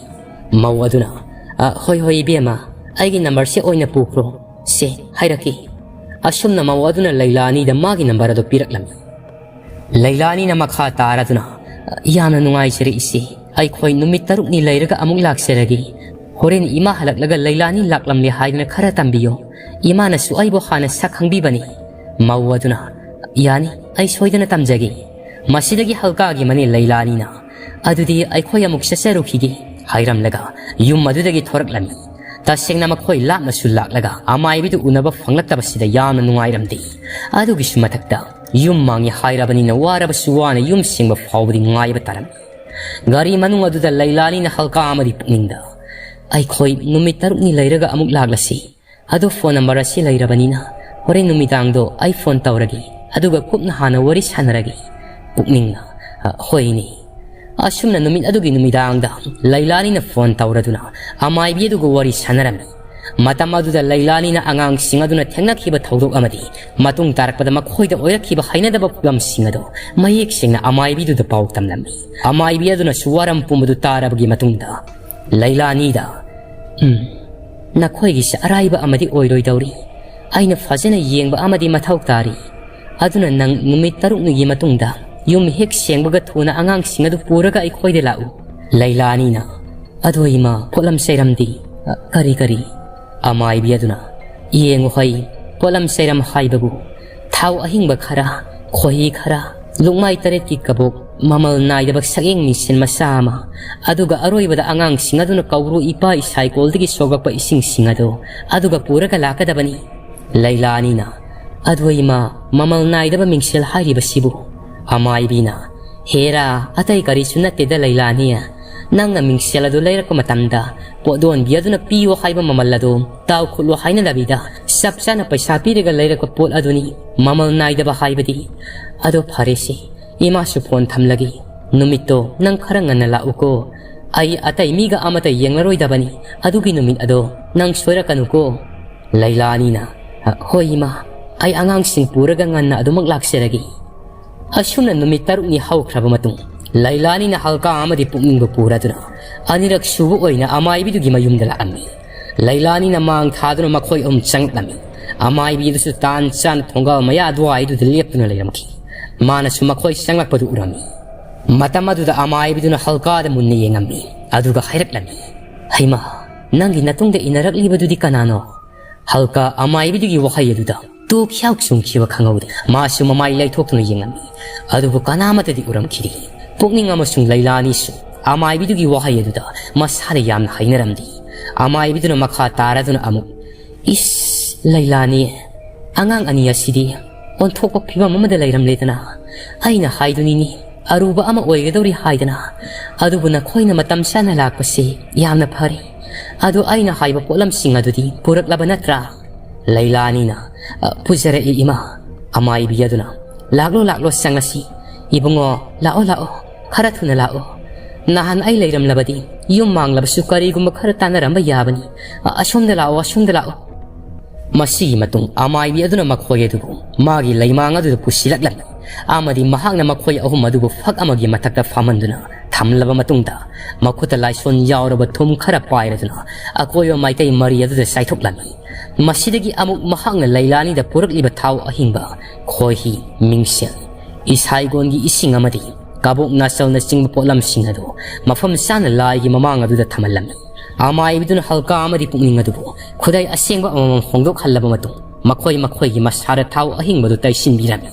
ꯃꯧ ꯑꯗꯨꯅ, "ꯑ, ꯍꯣꯏ, ꯍꯣꯏ, ꯏꯕꯦꯝꯃ, ꯑꯩꯒꯤ ꯅꯝꯕꯔꯁꯦ ꯑꯣꯏꯅ ꯄꯨꯈ꯭ꯔꯣ꯫ ꯁꯦ, ꯍꯥꯏꯔꯛꯀꯦ꯫" ꯑꯁꯨꯝꯅ ꯃꯧ ꯑꯗꯨꯅ ꯂꯩꯂꯥꯅꯤꯗ ꯃꯥꯒꯤ ꯅꯝꯕꯔ ꯑꯗꯨ ꯄꯤꯔꯛꯂꯝꯃꯤ꯫ ꯂꯩꯂꯥꯅꯤꯅ ꯃꯈꯥ ꯇꯥꯔꯗꯨꯅ, "ꯌꯥꯝꯅ ꯅꯨꯡꯉꯥꯏꯖꯔꯦ ꯏꯆꯦ, ꯑꯩꯈꯣꯏ ꯅꯨꯃꯤꯠ ꯇꯔꯨꯛꯅꯤ ꯂꯩꯔꯒ ꯑꯃꯨꯛ ꯂꯥꯛꯆꯔꯒꯦ꯫ ꯍꯣꯔꯦꯟ ꯏꯃꯥ ꯍꯜꯂꯛꯂꯒ ꯂꯩꯂꯥꯅꯤ ꯂꯥꯛꯂꯝꯂꯦ ꯍꯥꯏꯗꯨꯅ ꯈꯔ ꯇꯝꯕꯤꯌꯣ꯫ ꯏꯃꯥꯅꯁꯨ ꯑꯩꯕꯨ ꯍꯥꯟꯅ ꯁꯛ ꯈꯪꯕꯤꯕꯅꯤ꯫" ꯃꯧ ꯑꯗꯨꯅ, "ꯌꯥꯅꯤ, ꯑꯩ ꯁꯣꯏꯗꯅ ꯇꯝꯖꯒꯦ꯫" ꯃꯁꯤꯗꯒꯤ ꯍꯜꯀꯥꯒꯤ ꯃꯅꯦ ꯂꯩꯂꯥꯅꯤꯅ, "ꯑꯗꯨꯗꯤ ꯑꯩꯈꯣꯏ ꯑꯃꯨꯛ ꯆꯠꯆꯔꯨꯈꯤꯒꯦ" ꯍꯥꯏꯔꯝꯂꯒ ꯌꯨꯝ ꯑꯗꯨꯗꯒꯤ ꯊꯣꯔꯛꯂꯝꯃꯤ꯫ ꯇꯁꯦꯡꯅ ꯃꯈꯣꯏ ꯂꯥꯞꯅꯁꯨ ꯂꯥꯛꯂꯒ ꯑꯃꯥꯏꯕꯤꯗꯨ ꯎꯅꯕ ꯐꯪꯂꯛꯇꯕꯁꯤꯗ ꯌꯥꯝꯅ ꯅꯨꯡꯉꯥꯏꯔꯝꯗꯦ꯫ ꯑꯗꯨꯒꯤꯁꯨ ꯃꯊꯛꯇ ꯌꯨꯝ ꯃꯥꯡꯉꯦ ꯍꯥꯏꯔꯕꯅꯤꯅ ꯋꯥꯔꯕꯁꯨ ꯋꯥꯅ ꯌꯨꯝ ꯁꯦꯡꯕ ꯐꯥꯎꯕꯗꯤ ꯉꯥꯏꯕ ꯇꯥꯔꯝꯃꯤ꯫ ꯒꯥꯔꯤ ꯃꯅꯨꯡ ꯑꯗꯨꯗ ꯂꯩꯂꯥꯅꯤꯅ ꯍꯜꯀꯥ ꯑꯃꯗꯤ ꯄꯨꯛꯅꯤꯡꯗ, "ꯑꯩꯈꯣꯏ ꯅꯨꯃꯤꯠ ꯇꯔꯨꯛꯅꯤ ꯂꯩꯔꯒ ꯑꯃꯨꯛ ꯂꯥꯛꯂꯁꯤ꯫ ꯑꯗꯣ ꯐꯣꯟ ꯅꯝꯕꯔ ꯑꯁꯤ ꯂꯩꯔꯕꯅꯤꯅ ꯍꯣꯔꯦꯟ ꯅꯨꯃꯤꯗꯥꯡꯗꯣ ꯑꯩ ꯐꯣꯟ ꯇꯧꯔꯒꯦ, ꯑꯗꯨꯒ ꯀꯨꯞꯅ ꯍꯥꯟꯅ ꯋꯥꯔꯤ ꯁꯥꯟꯅꯔꯒꯦ꯫" ꯄꯨꯛꯅꯤꯡꯅ, "ꯑ, ꯍꯣꯏꯅꯦ꯫" ꯑꯁꯨꯝꯅ ꯅꯨꯃꯤꯠ ꯑꯗꯨꯒꯤ ꯅꯨꯃꯤꯗꯥꯡꯗ ꯂꯩꯂꯥꯅꯤꯅ ꯐꯣꯟ ꯇꯧꯔꯗꯨꯅ ꯑꯃꯥꯏꯕꯤ ꯑꯗꯨꯒ ꯋꯥꯔꯤ ꯁꯥꯟꯅꯔꯝꯃꯤ꯫ ꯃꯇꯝ ꯑꯗꯨꯗ ꯂꯩꯂꯥꯅꯤꯅ ꯑꯉꯥꯡꯁꯤꯡ ꯑꯗꯨꯅ ꯊꯦꯡꯅꯈꯤꯕ ꯊꯧꯗꯣꯛ ꯑꯃꯗꯤ ꯃꯇꯨꯡ ꯇꯥꯔꯛꯄꯗ ꯃꯈꯣꯏꯗ ꯑꯣꯏꯔꯛꯈꯤꯕ ꯍꯩꯅꯗꯕ ꯐꯤꯕꯝꯁꯤꯡ ꯑꯗꯨ ꯃꯌꯦꯛ ꯁꯦꯡꯅ ꯑꯃꯥꯏꯕꯤꯗꯨꯗ ꯄꯥꯎ ꯇꯝꯂꯝꯃꯤ꯫ ꯑꯃꯥꯏꯕꯤ ꯑꯗꯨꯅꯁꯨ ꯋꯥꯔꯝ ꯄꯨꯝꯕꯗꯨ ꯇꯥꯔꯕꯒꯤ ꯃꯇꯨꯡꯗ ꯂꯩꯂꯥꯅꯤꯗ, "ꯎꯝ, ꯅꯈꯣꯏꯒꯤꯁꯦ ꯑꯔꯥꯏꯕ ꯑꯃꯗꯤ ꯑꯣꯏꯔꯣꯏꯗꯧꯔꯤ꯫ ꯑꯩꯅ ꯐꯖꯅ ꯌꯦꯡꯕ ꯑꯃꯗꯤ ꯃꯊꯧ ꯇꯥꯔꯤ꯫ ꯑꯗꯨꯅ ꯅꯪ ꯅꯨꯃꯤꯠ ꯇꯔꯨꯛꯅꯤꯒꯤ ꯃꯇꯨꯡꯗ ꯌꯨꯝ ꯍꯦꯛ ꯁꯦꯡꯕꯒ ꯊꯨꯅ ꯑꯉꯥꯡꯁꯤꯡ ꯑꯗꯨ ꯄꯨꯔꯒ ꯑꯩꯈꯣꯏꯗ ꯂꯥꯛꯎ꯫" ꯂꯩꯂꯥꯅꯤꯅ, "ꯑꯗꯣ ꯏꯃꯥ, ꯄꯣꯠꯂꯝ ꯆꯩꯔꯝꯗꯤ?" "ꯑ, ꯀꯔꯤ, ꯀꯔꯤ?" ꯑꯃꯥꯏꯕꯤ ꯑꯗꯨꯅ, "ꯌꯦꯡꯉꯨ ꯍꯩ, ꯄꯣꯠꯂꯝ ꯆꯩꯔꯝ ꯍꯥꯏꯕꯕꯨ ꯊꯥꯎ ꯑꯍꯤꯡꯕ ꯈꯔ, ꯈꯣꯏꯍꯤ ꯈꯔ, ꯂꯨꯛꯃꯥꯏ ꯇꯔꯦꯠꯀꯤ ꯀꯕꯣꯛ, ꯃꯃꯜ ꯅꯥꯏꯗꯕ ꯁꯛꯌꯦꯡ ꯃꯤꯡꯁꯦꯜ ꯃꯆꯥ ꯑꯃ, ꯑꯗꯨꯒ ꯑꯔꯣꯏꯕꯗ ꯑꯉꯥꯡꯁꯤꯡ ꯑꯗꯨꯅ ꯀꯧꯕ꯭ꯔꯨ ꯏꯄꯥ ꯏꯁꯥꯏꯀꯣꯜꯗꯒꯤ ꯁꯣꯛꯂꯛꯄ ꯏꯁꯤꯡꯁꯤꯡ ꯑꯗꯨ, ꯑꯗꯨꯒ ꯄꯨꯔꯒ ꯂꯥꯛꯀꯗꯕꯅꯤ꯫" ꯂꯩꯂꯥꯅꯤꯅ, "ꯑꯗꯨ ꯏꯃꯥ, ꯃꯃꯜ ꯅꯥꯏꯗꯕ ꯃꯤꯡꯁꯦꯜ ꯍꯥꯏꯔꯤꯕꯁꯤꯕꯨ?" ꯑꯃꯥꯏꯕꯤꯅ, "ꯍꯦꯔꯥ, ꯑꯇꯩ ꯀꯔꯤꯁꯨ ꯅꯠꯇꯦꯗ ꯂꯩꯂꯥꯅꯤ꯫ ꯅꯪꯅ ꯃꯤꯡꯁꯦꯜ ꯑꯗꯨ ꯂꯩꯔꯛꯄ ꯃꯇꯝꯗ ꯄꯣꯠꯌꯣꯟꯕꯤ ꯑꯗꯨꯅ ꯄꯤꯌꯣ ꯍꯥꯏꯕ ꯃꯃꯜ ꯑꯗꯨ ꯇꯥꯎ ꯈꯨꯠꯂꯣ ꯍꯥꯏꯅꯗꯕꯤꯗ ꯆꯞ ꯆꯥꯅ ꯄꯩꯁꯥ ꯄꯤꯔꯒ ꯂꯩꯔꯛꯄ ꯄꯣꯠ ꯑꯗꯨꯅꯤ ꯃꯃꯜ ꯅꯥꯏꯗꯕ ꯍꯥꯏꯕꯗꯤ꯫ ꯑꯗꯣ ꯐꯔꯦꯁꯦ, ꯏꯃꯥꯁꯨ ꯐꯣꯟ ꯊꯝꯂꯒꯦ꯫ ꯅꯨꯃꯤꯠꯇꯣ ꯅꯪ ꯈꯔ ꯉꯟꯅ ꯂꯥꯛꯎꯀꯣ꯫ ꯑꯩ ꯑꯇꯩ ꯃꯤꯒ ꯑꯃꯠꯇ ꯌꯦꯡꯂꯔꯣꯏꯗꯕꯅꯤ꯫ ꯑꯗꯨꯒꯤ ꯅꯨꯃꯤꯠ ꯑꯗꯣ ꯅꯪ ꯁꯣꯏꯔꯛꯀꯅꯨꯀꯣ꯫" ꯂꯩꯂꯥꯅꯤꯅ, "ꯍꯣꯏ ꯏꯃꯥ, ꯑꯩ ꯑꯉꯥꯡꯁꯤꯡ ꯄꯨꯔꯒ ꯉꯟꯅ ꯑꯗꯨꯃꯛ ꯂꯥꯛꯆꯔꯒꯦ꯫" ꯑꯁꯨꯝꯅ ꯅꯨꯃꯤꯠ ꯇꯔꯨꯛꯅꯤ ꯍꯧꯈ꯭ꯔꯕ ꯃꯇꯨꯡ, ꯂꯩꯂꯥꯅꯤꯅ ꯍꯜꯀꯥ ꯑꯃꯗꯤ ꯄꯨꯛꯅꯤꯡꯕꯨ ꯄꯨꯔꯗꯨꯅ ꯑꯅꯤꯔꯛ ꯁꯨꯕ ꯑꯣꯏꯅ ꯑꯃꯥꯏꯕꯤꯗꯨꯒꯤ ꯃꯌꯨꯝꯗ ꯂꯥꯛꯑꯝꯃꯤ꯫ ꯂꯩꯂꯥꯅꯤꯅ ꯃꯥꯡ ꯊꯥꯗꯨꯅ ꯃꯈꯣꯏ ꯑꯍꯨꯝ ꯆꯪꯂꯛꯂꯝꯃꯤ꯫ ꯑꯃꯥꯏꯕꯤ ꯑꯗꯨꯁꯨ ꯇꯥꯟ ꯆꯥꯅ ꯊꯣꯡꯒꯥꯜ ꯃꯌꯥ ꯑꯗꯨꯋꯥꯏꯗꯨꯗ ꯂꯦꯞꯇꯨꯅ ꯂꯩꯔꯝꯈꯤ꯫ ꯃꯥꯅꯁꯨ ꯃꯈꯣꯏ ꯆꯪꯂꯛꯄꯗꯨ ꯎꯔꯝꯃꯤ꯫ ꯃꯇꯝ ꯑꯗꯨꯗ ꯑꯃꯥꯏꯕꯤꯗꯨꯅ ꯍꯜꯀꯥꯗ ꯃꯨꯟꯅ ꯌꯦꯡꯉꯝꯃꯤ, ꯑꯗꯨꯒ ꯍꯥꯏꯔꯛꯂꯝꯃꯤ, "ꯍꯩꯃꯥ, ꯅꯪꯒꯤ ꯅꯇꯨꯡꯗ ꯏꯟꯅꯔꯛꯂꯤꯕꯗꯨꯗꯤ ꯀꯅꯥꯅꯣ?" ꯍꯜꯀꯥ ꯑꯃꯥꯏꯕꯤꯗꯨꯒꯤ ꯋꯥꯍꯩ ꯑꯗꯨꯗ ꯇꯨ ꯈ꯭ꯌꯥꯎ ꯆꯨꯡꯈꯤꯕ ꯈꯪꯍꯧꯗꯦ꯫ ꯃꯥꯁꯨ ꯃꯃꯥꯏ ꯂꯩꯊꯣꯛꯇꯨꯅ ꯌꯦꯡꯂꯝꯃꯤ, ꯑꯗꯨꯕꯨ ꯀꯅꯥꯃꯠꯇꯗꯤ ꯎꯔꯝꯈꯤꯗꯦ꯫ ꯄꯨꯛꯅꯤꯡ ꯑꯃꯁꯨꯡ ꯂꯩꯂꯥꯅꯤꯁꯨ ꯑꯃꯥꯏꯕꯤꯗꯨꯒꯤ ꯋꯥꯍꯩ ꯑꯗꯨꯗ ꯃꯁꯥꯗ ꯌꯥꯝꯅ ꯍꯩꯅꯔꯝꯗꯦ꯫ ꯑꯃꯥꯏꯕꯤꯗꯨꯅ ꯃꯈꯥ ꯇꯥꯔꯗꯨꯅ ꯑꯃꯨꯛ, "ꯏꯁ, ꯂꯩꯂꯥꯅꯤ, ꯑꯉꯥꯡ ꯑꯅꯤ ꯑꯁꯤꯗꯤ ꯑꯣꯟꯊꯣꯛꯄ ꯐꯤꯕꯝ ꯑꯃꯗ ꯂꯩꯔꯝꯂꯦꯗꯅ꯫ ꯑꯩꯅ ꯍꯥꯏꯗꯨꯅꯤꯅꯦ, ꯑꯔꯨꯕ ꯑꯃ ꯑꯣꯏꯒꯗꯧꯔꯤ ꯍꯥꯏꯗꯅ꯫ ꯑꯗꯨꯕꯨ ꯅꯈꯣꯏꯅ ꯃꯇꯝ ꯆꯥꯅ ꯂꯥꯛꯄꯁꯤ ꯌꯥꯝꯅ ꯐꯔꯦ꯫ ꯑꯗꯨ ꯑꯩꯅ ꯍꯥꯏꯕ ꯄꯣꯠꯂꯝꯁꯤꯡ ꯑꯗꯨꯗꯤ ꯄꯨꯔꯛꯂꯕ ꯅꯠꯇ꯭ꯔꯥ?" ꯂꯩꯂꯥꯅꯤꯅ, "ꯑ, ꯄꯨꯖꯔꯛꯏ ꯏꯃꯥ꯫" ꯑꯃꯥꯏꯕꯤ ꯑꯗꯨꯅ, "ꯂꯥꯛꯂꯣ, ꯂꯥꯛꯂꯣ, ꯆꯪꯂꯁꯤ꯫ ꯏꯕꯨꯡꯉꯣ, ꯂꯥꯛꯑꯣ, ꯂꯥꯛꯑꯣ, ꯈꯔ ꯊꯨꯅ ꯂꯥꯛꯑꯣ꯫ ꯅꯍꯥꯟ ꯑꯩ ꯂꯩꯔꯝꯂꯕꯗꯤ ꯌꯨꯝ ꯃꯥꯡꯂꯕꯁꯨ ꯀꯔꯤꯒꯨꯝꯕ ꯈꯔ ꯇꯥꯟꯅꯔꯝꯕ ꯌꯥꯕꯅꯤ꯫ ꯑ-, ꯑꯁꯣꯝꯗ ꯂꯥꯛꯑꯣ, ꯑꯁꯣꯝꯗ ꯂꯥꯛꯑꯣ꯫ ꯃꯁꯤꯒꯤ ꯃꯇꯨꯡ ꯑꯃꯥꯏꯕꯤ ꯑꯗꯨꯅ ꯃꯈꯣꯏ ꯑꯗꯨꯕꯨ ꯃꯥꯒꯤ ꯂꯩꯃꯥꯡ ꯑꯗꯨꯗ ꯄꯨꯁꯤꯜꯂꯛꯂꯝꯃꯤ ꯑꯃꯗꯤ ꯃꯍꯥꯛꯅ ꯃꯈꯣꯏ ꯑꯍꯨꯝ ꯑꯗꯨꯕꯨ ꯐꯛ ꯑꯃꯒꯤ ꯃꯊꯛꯇ ꯐꯝꯍꯟꯗꯨꯅ ꯊꯝꯂꯕ ꯃꯇꯨꯡꯗ, ꯃꯈꯨꯠꯇ ꯂꯥꯏꯁꯣꯟ ꯌꯥꯎꯔꯕ ꯊꯨꯝ ꯈꯔ ꯄꯥꯏꯔꯗꯨꯅ ꯑꯀꯣꯏꯕ ꯃꯥꯏꯀꯩ ꯃꯔꯤ ꯑꯗꯨꯗ ꯆꯥꯏꯊꯣꯛꯂꯝꯃꯤ꯫ ꯃꯁꯤꯗꯒꯤ ꯑꯃꯨꯛ ꯃꯍꯥꯛꯅ ꯂꯩꯂꯥꯅꯤꯗ ꯄꯨꯔꯛꯂꯤꯕ ꯊꯥꯎ ꯑꯍꯤꯡꯕ, ꯈꯣꯏꯍꯤ, ꯃꯤꯡꯁꯦꯜ, ꯏꯁꯥꯏꯒꯣꯟꯒꯤ ꯏꯁꯤꯡ ꯑꯃꯗꯤ ꯀꯕꯣꯛ ꯅꯥꯆꯜꯅꯆꯤꯡꯕ ꯄꯣꯠꯂꯝꯁꯤꯡ ꯑꯗꯨ ꯃꯐꯝ ꯆꯥꯅ ꯂꯥꯏꯒꯤ ꯃꯃꯥꯡ ꯑꯗꯨꯗ ꯊꯝꯍꯜꯂꯝꯃꯤ꯫ ꯑꯃꯥꯏꯕꯤꯗꯨꯅ ꯍꯜꯀꯥ ꯑꯃꯗꯤ ꯄꯨꯛꯅꯤꯡ ꯑꯗꯨꯕꯨ ꯈꯨꯗꯩ ꯑꯁꯦꯡꯕ ꯑꯃꯃꯝ ꯍꯣꯡꯗꯣꯛꯍꯜꯂꯕ ꯃꯇꯨꯡ, ꯃꯈꯣꯏ ꯃꯈꯣꯏꯒꯤ ꯃꯁꯥꯗ ꯊꯥꯎ ꯑꯍꯤꯡꯕꯗꯨ ꯇꯩꯁꯤꯟꯕꯤꯔꯝꯃꯤ꯫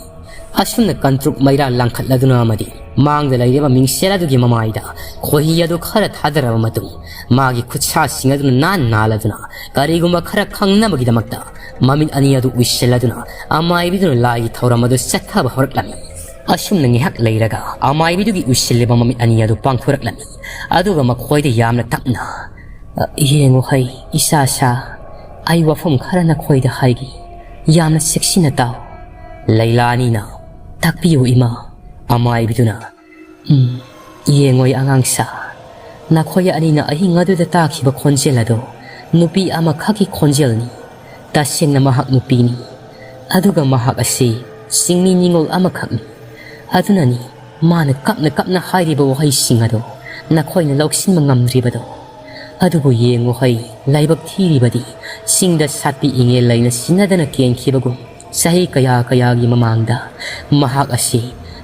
ꯑꯁꯨꯝꯅ ꯀꯟꯇ꯭ꯔꯨꯛ ꯃꯩꯔꯥ ꯂꯪꯈꯠꯂꯗꯨꯅ ꯑꯃꯗꯤ ꯃꯥꯡꯗ ꯂꯩꯔꯤꯕ ꯃꯤꯡꯁꯦꯜ ꯑꯗꯨꯒꯤ ꯃꯃꯥꯏꯗ ꯈꯣꯏꯍꯤ ꯑꯗꯨ ꯈꯔ ꯊꯥꯗꯔꯕ ꯃꯇꯨꯡ, ꯃꯥꯒꯤ ꯈꯨꯠꯁꯥꯁꯤꯡ ꯑꯗꯨꯅ ꯅꯥꯟ ꯅꯥꯜꯂꯗꯨꯅ ꯀꯔꯤꯒꯨꯝꯕ ꯈꯔ ꯈꯪꯅꯕꯒꯤꯗꯃꯛꯇ ꯃꯃꯤꯠ ꯑꯅꯤ ꯑꯗꯨ ꯎꯏꯁꯤꯜꯂꯗꯨꯅ ꯑꯃꯥꯏꯕꯤꯗꯨꯅ ꯂꯥꯏꯒꯤ ꯊꯧꯔꯝ ꯑꯗꯨ ꯆꯠꯊꯕ ꯍꯧꯔꯛꯂꯝꯃꯤ꯫ ꯑꯁꯨꯝꯅ ꯉꯥꯏꯍꯥꯛ ꯂꯩꯔꯒ ꯑꯃꯥꯏꯕꯤꯗꯨꯒꯤ ꯎꯏꯁꯤꯜꯂꯤꯕ ꯃꯃꯤꯠ ꯑꯅꯤ ꯑꯗꯨ ꯄꯥꯡꯊꯣꯔꯛꯂꯝꯃꯤ꯫ ꯑꯗꯨꯒ ꯃꯈꯣꯏꯗ ꯌꯥꯝꯅ ꯇꯞꯅ, "ꯑ, ꯌꯦꯡꯉꯨ ꯍꯩ, ꯏꯆꯥ ꯁꯥ, ꯑꯩ ꯋꯥꯐꯝ ꯈꯔ ꯅꯈꯣꯏꯗ ꯍꯥꯏꯒꯦ꯫ ꯌꯥꯝꯅ ꯆꯦꯛꯁꯤꯟꯅ ꯇꯥꯎ꯫" ꯂꯩꯂꯥꯅꯤꯅ, "ꯇꯥꯛꯄꯤꯌꯨ ꯏꯃꯥ꯫" ꯑꯃꯥꯏꯕꯤꯗꯨꯅ, "ꯎꯝ, ꯌꯦꯡꯉꯣꯏ ꯑꯉꯥꯡꯁꯥ, ꯅꯈꯣꯏ ꯑꯅꯤꯅ ꯑꯍꯤꯡ ꯑꯗꯨꯗ ꯇꯥꯈꯤꯕ ꯈꯣꯟꯖꯦꯜ ꯑꯗꯨ ꯅꯨꯄꯤ ꯑꯃꯈꯛꯀꯤ ꯈꯣꯟꯖꯦꯜꯅꯤ꯫ ꯇꯁꯦꯡꯅ ꯃꯍꯥꯛ ꯅꯨꯄꯤꯅꯤ꯫ ꯑꯗꯨꯒ ꯃꯍꯥꯛ ꯑꯁꯤ ꯆꯤꯡꯃꯤ ꯅꯤꯉꯣꯜ ꯑꯃꯈꯛꯅꯤ꯫ ꯑꯗꯨꯅꯅꯤ ꯃꯥꯅ ꯀꯞꯅ ꯀꯞꯅ ꯍꯥꯏꯔꯤꯕ ꯋꯥꯍꯩꯁꯤꯡ ꯑꯗꯨ ꯅꯈꯣꯏꯅ ꯂꯧꯁꯤꯟꯕ ꯉꯝꯗ꯭ꯔꯤꯕꯗꯣ꯫ ꯑꯗꯨꯕꯨ ꯌꯦꯡꯉꯨ ꯍꯩ, ꯂꯥꯏꯕꯛ ꯊꯤꯔꯤꯕꯗꯤ ꯆꯤꯡꯗ ꯁꯥꯠꯄꯤ ꯏꯉꯦꯜ ꯂꯩꯅ ꯁꯤꯟꯅꯗꯅ ꯀꯦꯟꯈꯤꯕꯒꯨꯝ ꯆꯍꯤ ꯀꯌꯥ ꯀꯌꯥꯒꯤ ꯃꯃꯥꯡꯗ ꯃꯍꯥꯛ ꯑꯁꯤ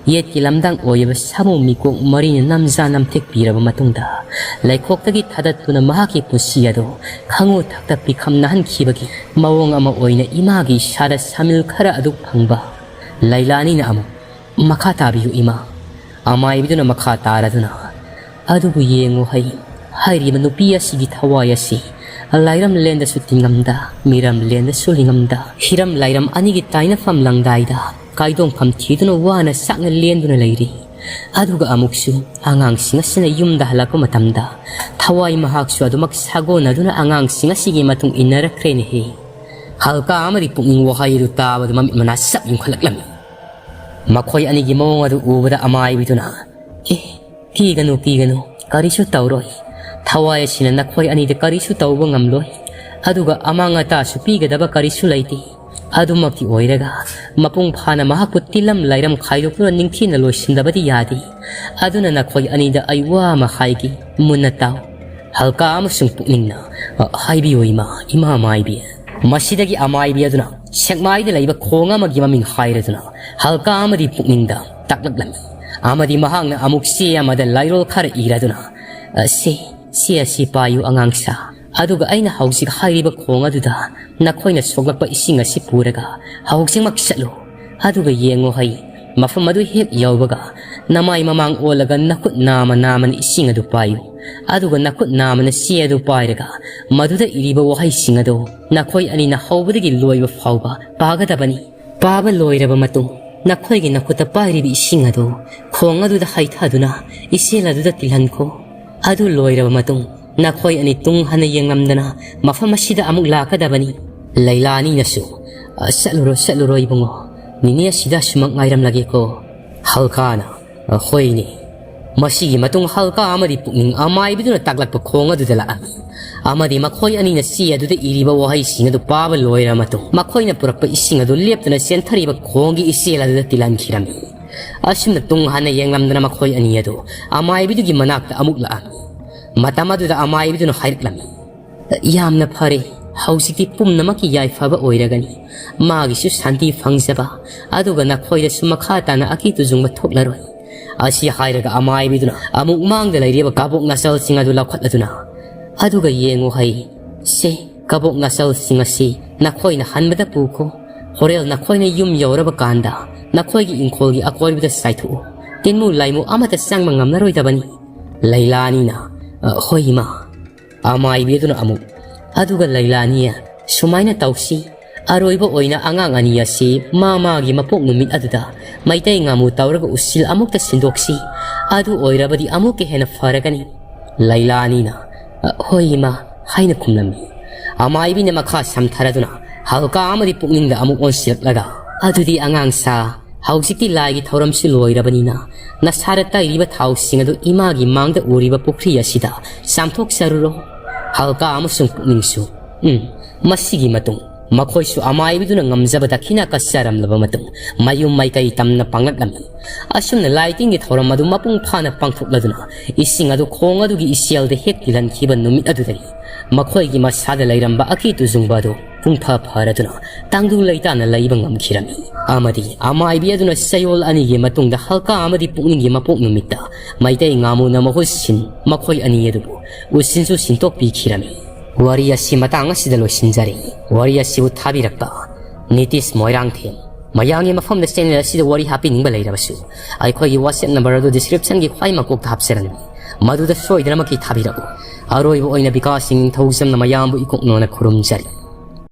ꯌꯦꯠꯀꯤ ꯂꯝꯗꯥꯡ ꯑꯣꯏꯔꯤꯕ ꯁꯥꯃꯨ ꯃꯤꯀꯣꯛ ꯃꯔꯤꯅ ꯅꯝꯖꯥ ꯅꯝꯊꯦꯛꯄꯤꯔꯕ ꯃꯇꯨꯡꯗ ꯂꯩꯈꯣꯛꯇꯒꯤ ꯊꯥꯗꯠꯇꯨꯅ ꯃꯍꯥꯛꯀꯤ ꯄꯨꯟꯁꯤ ꯑꯗꯨ ꯈꯉꯨ ꯊꯛꯇ ꯄꯤꯈꯝꯅꯍꯟꯈꯤꯕꯒꯤ ꯃꯑꯣꯡ ꯑꯃ ꯑꯣꯏꯅ ꯏꯃꯥꯒꯤ ꯏꯁꯥꯗ ꯁꯥꯃꯤꯜ ꯈꯔ ꯑꯗꯨ ꯐꯪꯕ꯫ ꯂꯩꯂꯥꯅꯤꯅ ꯑꯃꯨꯛ, "ꯃꯈꯥ ꯇꯥꯕꯤꯌꯨ ꯏꯃꯥ꯫" ꯑꯃꯥꯏꯕꯤꯗꯨꯅ ꯃꯈꯥ ꯇꯥꯔꯗꯨꯅ, "ꯑꯗꯨꯕꯨ ꯌꯦꯡꯉꯨ ꯍꯩ, ꯍꯥꯏꯔꯤꯕ ꯅꯨꯄꯤ ꯑꯁꯤꯒꯤ ꯊꯋꯥꯏ ꯑꯁꯤ ꯂꯥꯏꯔꯝ ꯂꯦꯟꯗꯁꯨ ꯇꯤꯡꯉꯝꯗ, ꯃꯤꯔꯝ ꯂꯦꯟꯗꯁꯨ ꯂꯤꯡꯉꯝꯗ, ꯍꯤꯔꯝ ꯂꯥꯏꯔꯝ ꯑꯅꯤꯒꯤ ꯇꯥꯏꯅꯐꯝ ꯂꯪꯗꯥꯏꯗ ꯀꯥꯏꯗꯣꯡꯐꯝ ꯊꯤꯗꯨꯅ ꯋꯥꯅ ꯆꯥꯛꯅ ꯂꯦꯟꯗꯨꯅ ꯂꯩꯔꯤ꯫ ꯑꯗꯨꯒ ꯑꯃꯨꯛꯁꯨ ꯑꯉꯥꯡꯁꯤꯡ ꯑꯁꯤꯅ ꯌꯨꯝꯗ ꯍꯜꯂꯛꯄ ꯃꯇꯝꯗ ꯊꯋꯥꯏ ꯃꯍꯥꯛꯁꯨ ꯑꯗꯨꯃꯛ ꯁꯥꯒꯣꯟꯅꯗꯨꯅ ꯑꯉꯥꯡꯁꯤꯡ ꯑꯁꯤꯒꯤ ꯃꯇꯨꯡ ꯏꯟꯅꯔꯛꯈ꯭ꯔꯦꯅꯦꯍꯦ꯫" ꯍꯜꯀꯥ ꯑꯃꯗꯤ ꯄꯨꯛꯅꯤꯡ ꯋꯥꯍꯩ ꯑꯗꯨ ꯇꯥꯕꯗ ꯃꯃꯤꯠ ꯃꯅꯥ ꯆꯞ ꯌꯨꯡꯈꯠꯂꯛꯂꯝꯃꯤ꯫ ꯃꯈꯣꯏ ꯑꯅꯤꯒꯤ ꯃꯑꯣꯡ ꯑꯗꯨ ꯎꯕꯗ ꯑꯃꯥꯏꯕꯤꯗꯨꯅ, "ꯑꯦ, ꯀꯤꯒꯅꯨ, ꯀꯤꯒꯅꯨ, ꯀꯔꯤꯁꯨ ꯇꯧꯔꯣꯏ꯫ ꯊꯋꯥꯏ ꯑꯁꯤꯅ ꯅꯈꯣꯏ ꯑꯅꯤꯗ ꯀꯔꯤꯁꯨ ꯇꯧꯕ ꯉꯝꯂꯣꯏ, ꯑꯗꯨꯒ ꯑꯃꯥꯡ ꯑꯇꯥꯁꯨ ꯄꯤꯒꯗꯕ ꯀꯔꯤꯁꯨ ꯂꯩꯇꯦ꯫ ꯑꯗꯨꯃꯛꯇꯤ ꯑꯣꯏꯔꯒ, ꯃꯄꯨꯡ ꯐꯥꯅ ꯃꯍꯥꯛꯄꯨ ꯇꯤꯜꯂꯝ ꯂꯥꯏꯔꯝ ꯈꯥꯏꯗꯣꯛꯇꯨꯅ ꯅꯤꯡꯊꯤꯅ ꯂꯣꯏꯁꯤꯟꯗꯕꯗꯤ ꯌꯥꯗꯦ꯫ ꯑꯗꯨꯅ ꯅꯈꯣꯏ ꯑꯅꯤꯗ ꯑꯩ ꯋꯥ ꯑꯃ ꯍꯥꯏꯒꯦ, ꯃꯨꯟꯅ ꯇꯥꯎ꯫ ꯍꯜꯀꯥ ꯑꯃꯁꯨꯡ ꯄꯨꯛꯅꯤꯡꯅ, "ꯑ, ꯍꯥꯏꯕꯤꯌꯨ ꯏꯃꯥ, ꯏꯃꯥ ꯃꯥꯏꯕꯤ꯫" ꯃꯁꯤꯗꯒꯤ ꯑꯃꯥꯏꯕꯤ ꯑꯗꯨꯅ ꯁꯦꯛꯃꯥꯏꯗ ꯂꯩꯕ ꯈꯣꯡ ꯑꯃꯒꯤ ꯃꯃꯤꯡ ꯍꯥꯏꯔꯗꯨꯅ ꯍꯜꯀꯥ ꯑꯃꯗꯤ ꯄꯨꯛꯅꯤꯡꯗ ꯇꯥꯛꯂꯛꯂꯝꯃꯤ꯫ ꯑꯃꯗꯤ ꯃꯍꯥꯛꯅ ꯑꯃꯨꯛ ꯆꯦ ꯑꯃꯗ ꯂꯥꯏꯔꯣꯜ ꯈꯔ ꯏꯔꯗꯨꯅ, "ꯑ, ꯁꯦ, ꯁꯦ ꯑꯁꯤ ꯄꯥꯏꯌꯨ ꯑꯉꯥꯡꯁꯥ꯫ ꯑꯗꯨꯒ ꯑꯩꯅ ꯍꯧꯖꯤꯛ ꯍꯥꯏꯔꯤꯕ ꯈꯣꯡ ꯑꯗꯨꯗ ꯅꯈꯣꯏꯅ ꯁꯣꯛꯂꯛꯄ ꯏꯁꯤꯡ ꯑꯁꯤ ꯄꯨꯔꯒ ꯍꯧꯖꯤꯛꯃꯛ ꯆꯠꯂꯨ꯫ ꯑꯗꯨꯒ ꯌꯦꯡꯉꯨ ꯍꯩ, ꯃꯐꯝ ꯑꯗꯨ ꯍꯦꯛ ꯌꯧꯕꯒ ꯅꯃꯥꯏ ꯃꯃꯥꯡ ꯑꯣꯜꯂꯒ ꯅꯈꯨꯠ ꯅꯥꯝꯃ ꯅꯥꯝꯃꯅ ꯏꯁꯤꯡ ꯑꯗꯨ ꯄꯥꯏꯌꯨ꯫ ꯑꯗꯨꯒ ꯅꯈꯨꯠ ꯅꯥꯝꯃꯅ ꯆꯦ ꯑꯗꯨ ꯄꯥꯏꯔꯒ ꯃꯗꯨꯗ ꯏꯔꯤꯕ ꯋꯥꯍꯩꯁꯤꯡ ꯑꯗꯨ ꯅꯈꯣꯏ ꯑꯅꯤꯅ ꯍꯧꯕꯗꯒꯤ ꯂꯣꯏꯕ ꯐꯥꯎꯕ ꯄꯥꯒꯗꯕꯅꯤ꯫ ꯄꯥꯕ ꯂꯣꯏꯔꯕ ꯃꯇꯨꯡ, ꯅꯈꯣꯏꯒꯤ ꯅꯈꯨꯠꯇ ꯄꯥꯏꯔꯤꯕ ꯏꯁꯤꯡ ꯑꯗꯨ ꯈꯣꯡ ꯑꯗꯨꯗ ꯍꯩꯊꯗꯨꯅ ꯏꯆꯦꯜ ꯑꯗꯨꯗ ꯇꯤꯜꯍꯟꯈꯣ꯫ ꯑꯗꯨ ꯂꯣꯏꯔꯕ ꯃꯇꯨꯡ, ꯅꯈꯣꯏ ꯑꯅꯤ ꯇꯨꯡ ꯍꯟꯅ ꯌꯦꯡꯂꯝꯗꯅ ꯃꯐꯝ ꯑꯁꯤꯗ ꯑꯃꯨꯛ ꯂꯥꯛꯀꯗꯕꯅꯤ꯫" ꯂꯩꯂꯥꯅꯤꯅꯁꯨ, "ꯑ, ꯆꯠꯂꯨꯔꯣ, ꯆꯠꯂꯨꯔꯣ ꯏꯕꯨꯡꯉꯣ, ꯅꯤꯅꯦ ꯑꯁꯤꯗ ꯁꯨꯃꯛ ꯉꯥꯏꯔꯝꯂꯒꯦꯀꯣ꯫" ꯍꯜꯀꯥꯅ, "ꯑ, ꯍꯣꯏꯅꯦ꯫" ꯃꯁꯤꯒꯤ ꯃꯇꯨꯡ ꯍꯜꯀꯥ ꯑꯃꯗꯤ ꯄꯨꯛꯅꯤꯡ ꯑꯃꯥꯏꯕꯤꯗꯨꯅ ꯇꯥꯛꯂꯛꯄ ꯈꯣꯡ ꯑꯗꯨꯗ ꯂꯥꯛꯑꯝꯃꯤ꯫ ꯑꯃꯗꯤ ꯃꯈꯣꯏ ꯑꯅꯤꯅ ꯆꯦ ꯑꯗꯨꯗ ꯏꯔꯤꯕ ꯋꯥꯍꯩꯁꯤꯡ ꯑꯗꯨ ꯄꯥꯕ ꯂꯣꯏꯔꯕ ꯃꯇꯨꯡ, ꯃꯈꯣꯏꯅ ꯄꯨꯔꯛꯄ ꯏꯁꯤꯡ ꯑꯗꯨ ꯂꯦꯞꯇꯅ ꯆꯦꯟꯊꯔꯤꯕ ꯈꯣꯡꯒꯤ ꯏꯆꯦꯜ ꯑꯗꯨꯗ ꯇꯤꯜꯍꯟꯈꯤꯔꯝꯃꯤ꯫ ꯑꯁꯨꯝꯅ ꯇꯨꯡ ꯍꯟꯅ ꯌꯦꯡꯂꯝꯗꯅ ꯃꯈꯣꯏ ꯑꯅꯤ ꯑꯗꯨ ꯑꯃꯥꯏꯕꯤꯗꯨꯒꯤ ꯃꯅꯥꯛꯇ ꯑꯃꯨꯛ ꯂꯥꯛꯑꯝꯃꯤ꯫ ꯃꯇꯝ ꯑꯗꯨꯗ ꯑꯃꯥꯏꯕꯤꯗꯨꯅ ꯍꯥꯏꯔꯛꯂꯝꯃꯤ, "ꯌꯥꯝꯅ ꯐꯔꯦ, ꯍꯧꯖꯤꯛꯇꯤ ꯄꯨꯝꯅꯃꯛꯀꯤ ꯌꯥꯏꯐꯕ ꯑꯣꯏꯔꯒꯅꯤ, ꯃꯥꯒꯤꯁꯨ ꯁꯥꯟꯇꯤ ꯐꯪꯖꯕ, ꯑꯗꯨꯒ ꯅꯈꯣꯏꯗꯁꯨ ꯃꯈꯥ ꯇꯥꯅ ꯑꯀꯤ ꯇꯨꯖꯨꯡꯕ ꯊꯣꯛꯂꯔꯣꯏ꯫" ꯑꯁꯤ ꯍꯥꯏꯔꯒ ꯑꯃꯥꯏꯕꯤꯗꯨꯅ ꯑꯃꯨꯛ ꯃꯥꯡꯗ ꯂꯩꯔꯤꯕ ꯀꯕꯣꯛ ꯅꯥꯆꯜꯁꯤꯡ ꯑꯗꯨ ꯂꯧꯈꯠꯂꯗꯨꯅ, "ꯑꯗꯨꯒ ꯌꯦꯡꯉꯨ ꯍꯩ, ꯁꯦ, ꯀꯕꯣꯛ ꯅꯥꯆꯜꯁꯤꯡ ꯑꯁꯤ ꯅꯈꯣꯏꯅ ꯍꯟꯕꯗ ꯄꯨꯈꯣ꯫ ꯍꯣꯔꯦꯜ ꯅꯈꯣꯏꯅ ꯌꯨꯝ ꯌꯧꯔꯕ ꯀꯥꯟꯗ ꯅꯈꯣꯏꯒꯤ ꯏꯪꯈꯣꯜꯒꯤ ꯑꯀꯣꯏꯕꯗ ꯆꯥꯏꯊꯣꯛꯎ꯫ ꯇꯤꯟꯃꯨ ꯂꯥꯏꯃꯨ ꯑꯃꯠꯇ ꯆꯪꯕ ꯉꯝꯂꯔꯣꯏꯗꯕꯅꯤ꯫" ꯂꯩꯂꯥꯅꯤꯅ, "ꯑ, ꯍꯣꯏ ꯏꯃꯥ꯫" ꯑꯃꯥꯏꯕꯤ ꯑꯗꯨꯅ ꯑꯃꯨꯛ, "ꯑꯗꯨꯒ ꯂꯩꯂꯥꯅꯤ, ꯁꯨꯃꯥꯏꯅ ꯇꯧꯁꯤ, ꯑꯔꯣꯏꯕ ꯑꯣꯏꯅ ꯑꯉꯥꯡ ꯑꯅꯤ ꯑꯁꯤ ꯃꯥ ꯃꯥꯒꯤ ꯃꯄꯣꯛ ꯅꯨꯃꯤꯠ ꯑꯗꯨꯗ ꯃꯩꯇꯩ ꯉꯥꯃꯨ ꯇꯧꯔꯒ ꯎꯁꯤꯜ ꯑꯃꯨꯛꯇ ꯁꯤꯟꯗꯣꯛꯁꯤ, ꯑꯗꯨ ꯑꯣꯏꯔꯕꯗꯤ ꯑꯃꯨꯛꯀ ꯍꯦꯟꯅ ꯐꯔꯒꯅꯤ꯫" ꯂꯩꯂꯥꯅꯤꯅ, "ꯑ, ꯍꯣꯏ ꯏꯃꯥ," ꯍꯥꯏꯅ ꯈꯨꯝꯂꯝꯃꯤ꯫ ꯑꯃꯥꯏꯕꯤꯅ ꯃꯈꯥ ꯁꯝꯊꯔꯗꯨꯅ ꯍꯜꯀꯥ ꯑꯃꯗꯤ ꯄꯨꯛꯅꯤꯡꯗ ꯑꯃꯨꯛ ꯑꯣꯟꯁꯤꯜꯂꯛꯂꯒ, "ꯑꯗꯨꯗꯤ ꯑꯉꯥꯡꯁꯥ, ꯍꯧꯖꯤꯛꯇꯤ ꯂꯥꯏꯒꯤ ꯊꯧꯔꯝꯁꯨ ꯂꯣꯏꯔꯕꯅꯤꯅ ꯅꯁꯥꯗ ꯇꯩꯔꯤꯕ ꯊꯥꯎꯁꯤꯡ ꯑꯗꯨ ꯏꯃꯥꯒꯤ ꯃꯥꯡꯗ ꯎꯔꯤꯕ ꯄꯨꯈ꯭ꯔꯤ ꯑꯁꯤꯗ ꯆꯥꯝꯊꯣꯛꯆꯔꯨꯔꯣ꯫ ꯍꯜꯀꯥ ꯑꯃꯁꯨꯡ ꯄꯨꯛꯅꯤꯡꯁꯨ, ꯎꯝ, ꯃꯁꯤꯒꯤ ꯃꯇꯨꯡ ꯃꯈꯣꯏꯁꯨ ꯑꯃꯥꯏꯕꯤꯗꯨꯅ ꯉꯝꯖꯕ ꯗꯈꯤꯅꯥ ꯀꯠꯆꯔꯝꯂꯕ ꯃꯇꯨꯡ ꯃꯌꯨꯝ ꯃꯥꯏꯀꯩ ꯇꯝꯅ ꯄꯥꯡꯂꯛꯂꯝꯃꯤ꯫ ꯑꯁꯨꯝꯅ ꯂꯥꯏ ꯇꯤꯟꯒꯤ ꯊꯧꯔꯝ ꯑꯗꯨ ꯃꯄꯨꯡ ꯐꯥꯅ ꯄꯥꯡꯊꯣꯛꯂꯗꯨꯅ ꯏꯁꯤꯡ ꯑꯗꯨ ꯈꯣꯡ ꯑꯗꯨꯒꯤ ꯏꯆꯦꯜꯗ ꯍꯦꯛ ꯇꯤꯜꯍꯟꯈꯤꯕ ꯅꯨꯃꯤꯠ ꯑꯗꯨꯗꯒꯤ ꯃꯈꯣꯏꯒꯤ ꯃꯁꯥꯗ ꯂꯩꯔꯝꯕ ꯑꯀꯤ ꯇꯨꯖꯨꯡꯕ ꯑꯗꯨ ꯄꯨꯡꯐ ꯐꯔꯗꯨꯅ ꯇꯪꯗꯨ ꯂꯩꯇꯥꯅ ꯂꯩꯕ ꯉꯝꯈꯤꯔꯝꯃꯤ꯫ ꯑꯃꯗꯤ ꯑꯃꯥꯏꯕꯤ ꯑꯗꯨꯅ ꯆꯌꯣꯜ ꯑꯅꯤꯒꯤ ꯃꯇꯨꯡꯗ ꯍꯜꯀꯥ ꯑꯃꯗꯤ ꯄꯨꯛꯅꯤꯡꯒꯤ ꯃꯄꯣꯛ ꯅꯨꯃꯤꯠꯇ ꯃꯩꯇꯩ ꯉꯥꯃꯨꯅ ꯃꯍꯨꯠ ꯁꯤꯟ ꯃꯈꯣꯏ ꯑꯅꯤ ꯑꯗꯨꯕꯨ ꯎꯁꯤꯟꯁꯨ ꯁꯤꯟꯇꯣꯛꯄꯤꯈꯤꯔꯝꯃꯤ꯫ ꯋꯥꯔꯤ ꯑꯁꯤ ꯃꯇꯥꯡ ꯑꯁꯤꯗ ꯂꯣꯏꯁꯤꯟꯖꯔꯦ꯫ ꯋꯥꯔꯤ ꯑꯁꯤꯕꯨ ꯊꯥꯕꯤꯔꯛꯄ ꯅꯤꯇꯤꯁ ꯃꯣꯏꯔꯥꯡꯊꯦꯝ꯫ ꯃꯌꯥꯝꯒꯤ ꯃꯐꯝꯗ ꯆꯦꯅꯦꯜ ꯑꯁꯤꯗ ꯋꯥꯔꯤ ꯍꯥꯞꯄꯤꯅꯤꯡꯕ ꯂꯩꯔꯕꯁꯨ ꯑꯩꯈꯣꯏꯒꯤ WhatsApp ꯅꯝꯕꯔ ꯑꯗꯨ ꯗꯤꯁꯀ꯭ꯔꯤꯞꯁꯟꯒꯤ ꯈ꯭ꯋꯥꯏ ꯃꯀꯣꯛꯇ ꯍꯥꯞꯆꯔꯝꯃꯤ꯫ ꯃꯗꯨꯗ ꯁꯣꯏꯗꯅꯃꯛꯀꯤ ꯊꯥꯕꯤꯔꯛꯎ꯫ ꯑꯔꯣꯏꯕ ꯑꯣꯏꯅ ꯕꯤꯀꯥꯁ ꯁꯤꯡ ꯅꯤꯡꯊꯧꯖꯝꯅ ꯃꯌꯥꯝꯕꯨ ꯏꯀꯣꯛꯅꯣꯅ ꯈꯨꯔꯨꯝꯖꯔꯤ꯫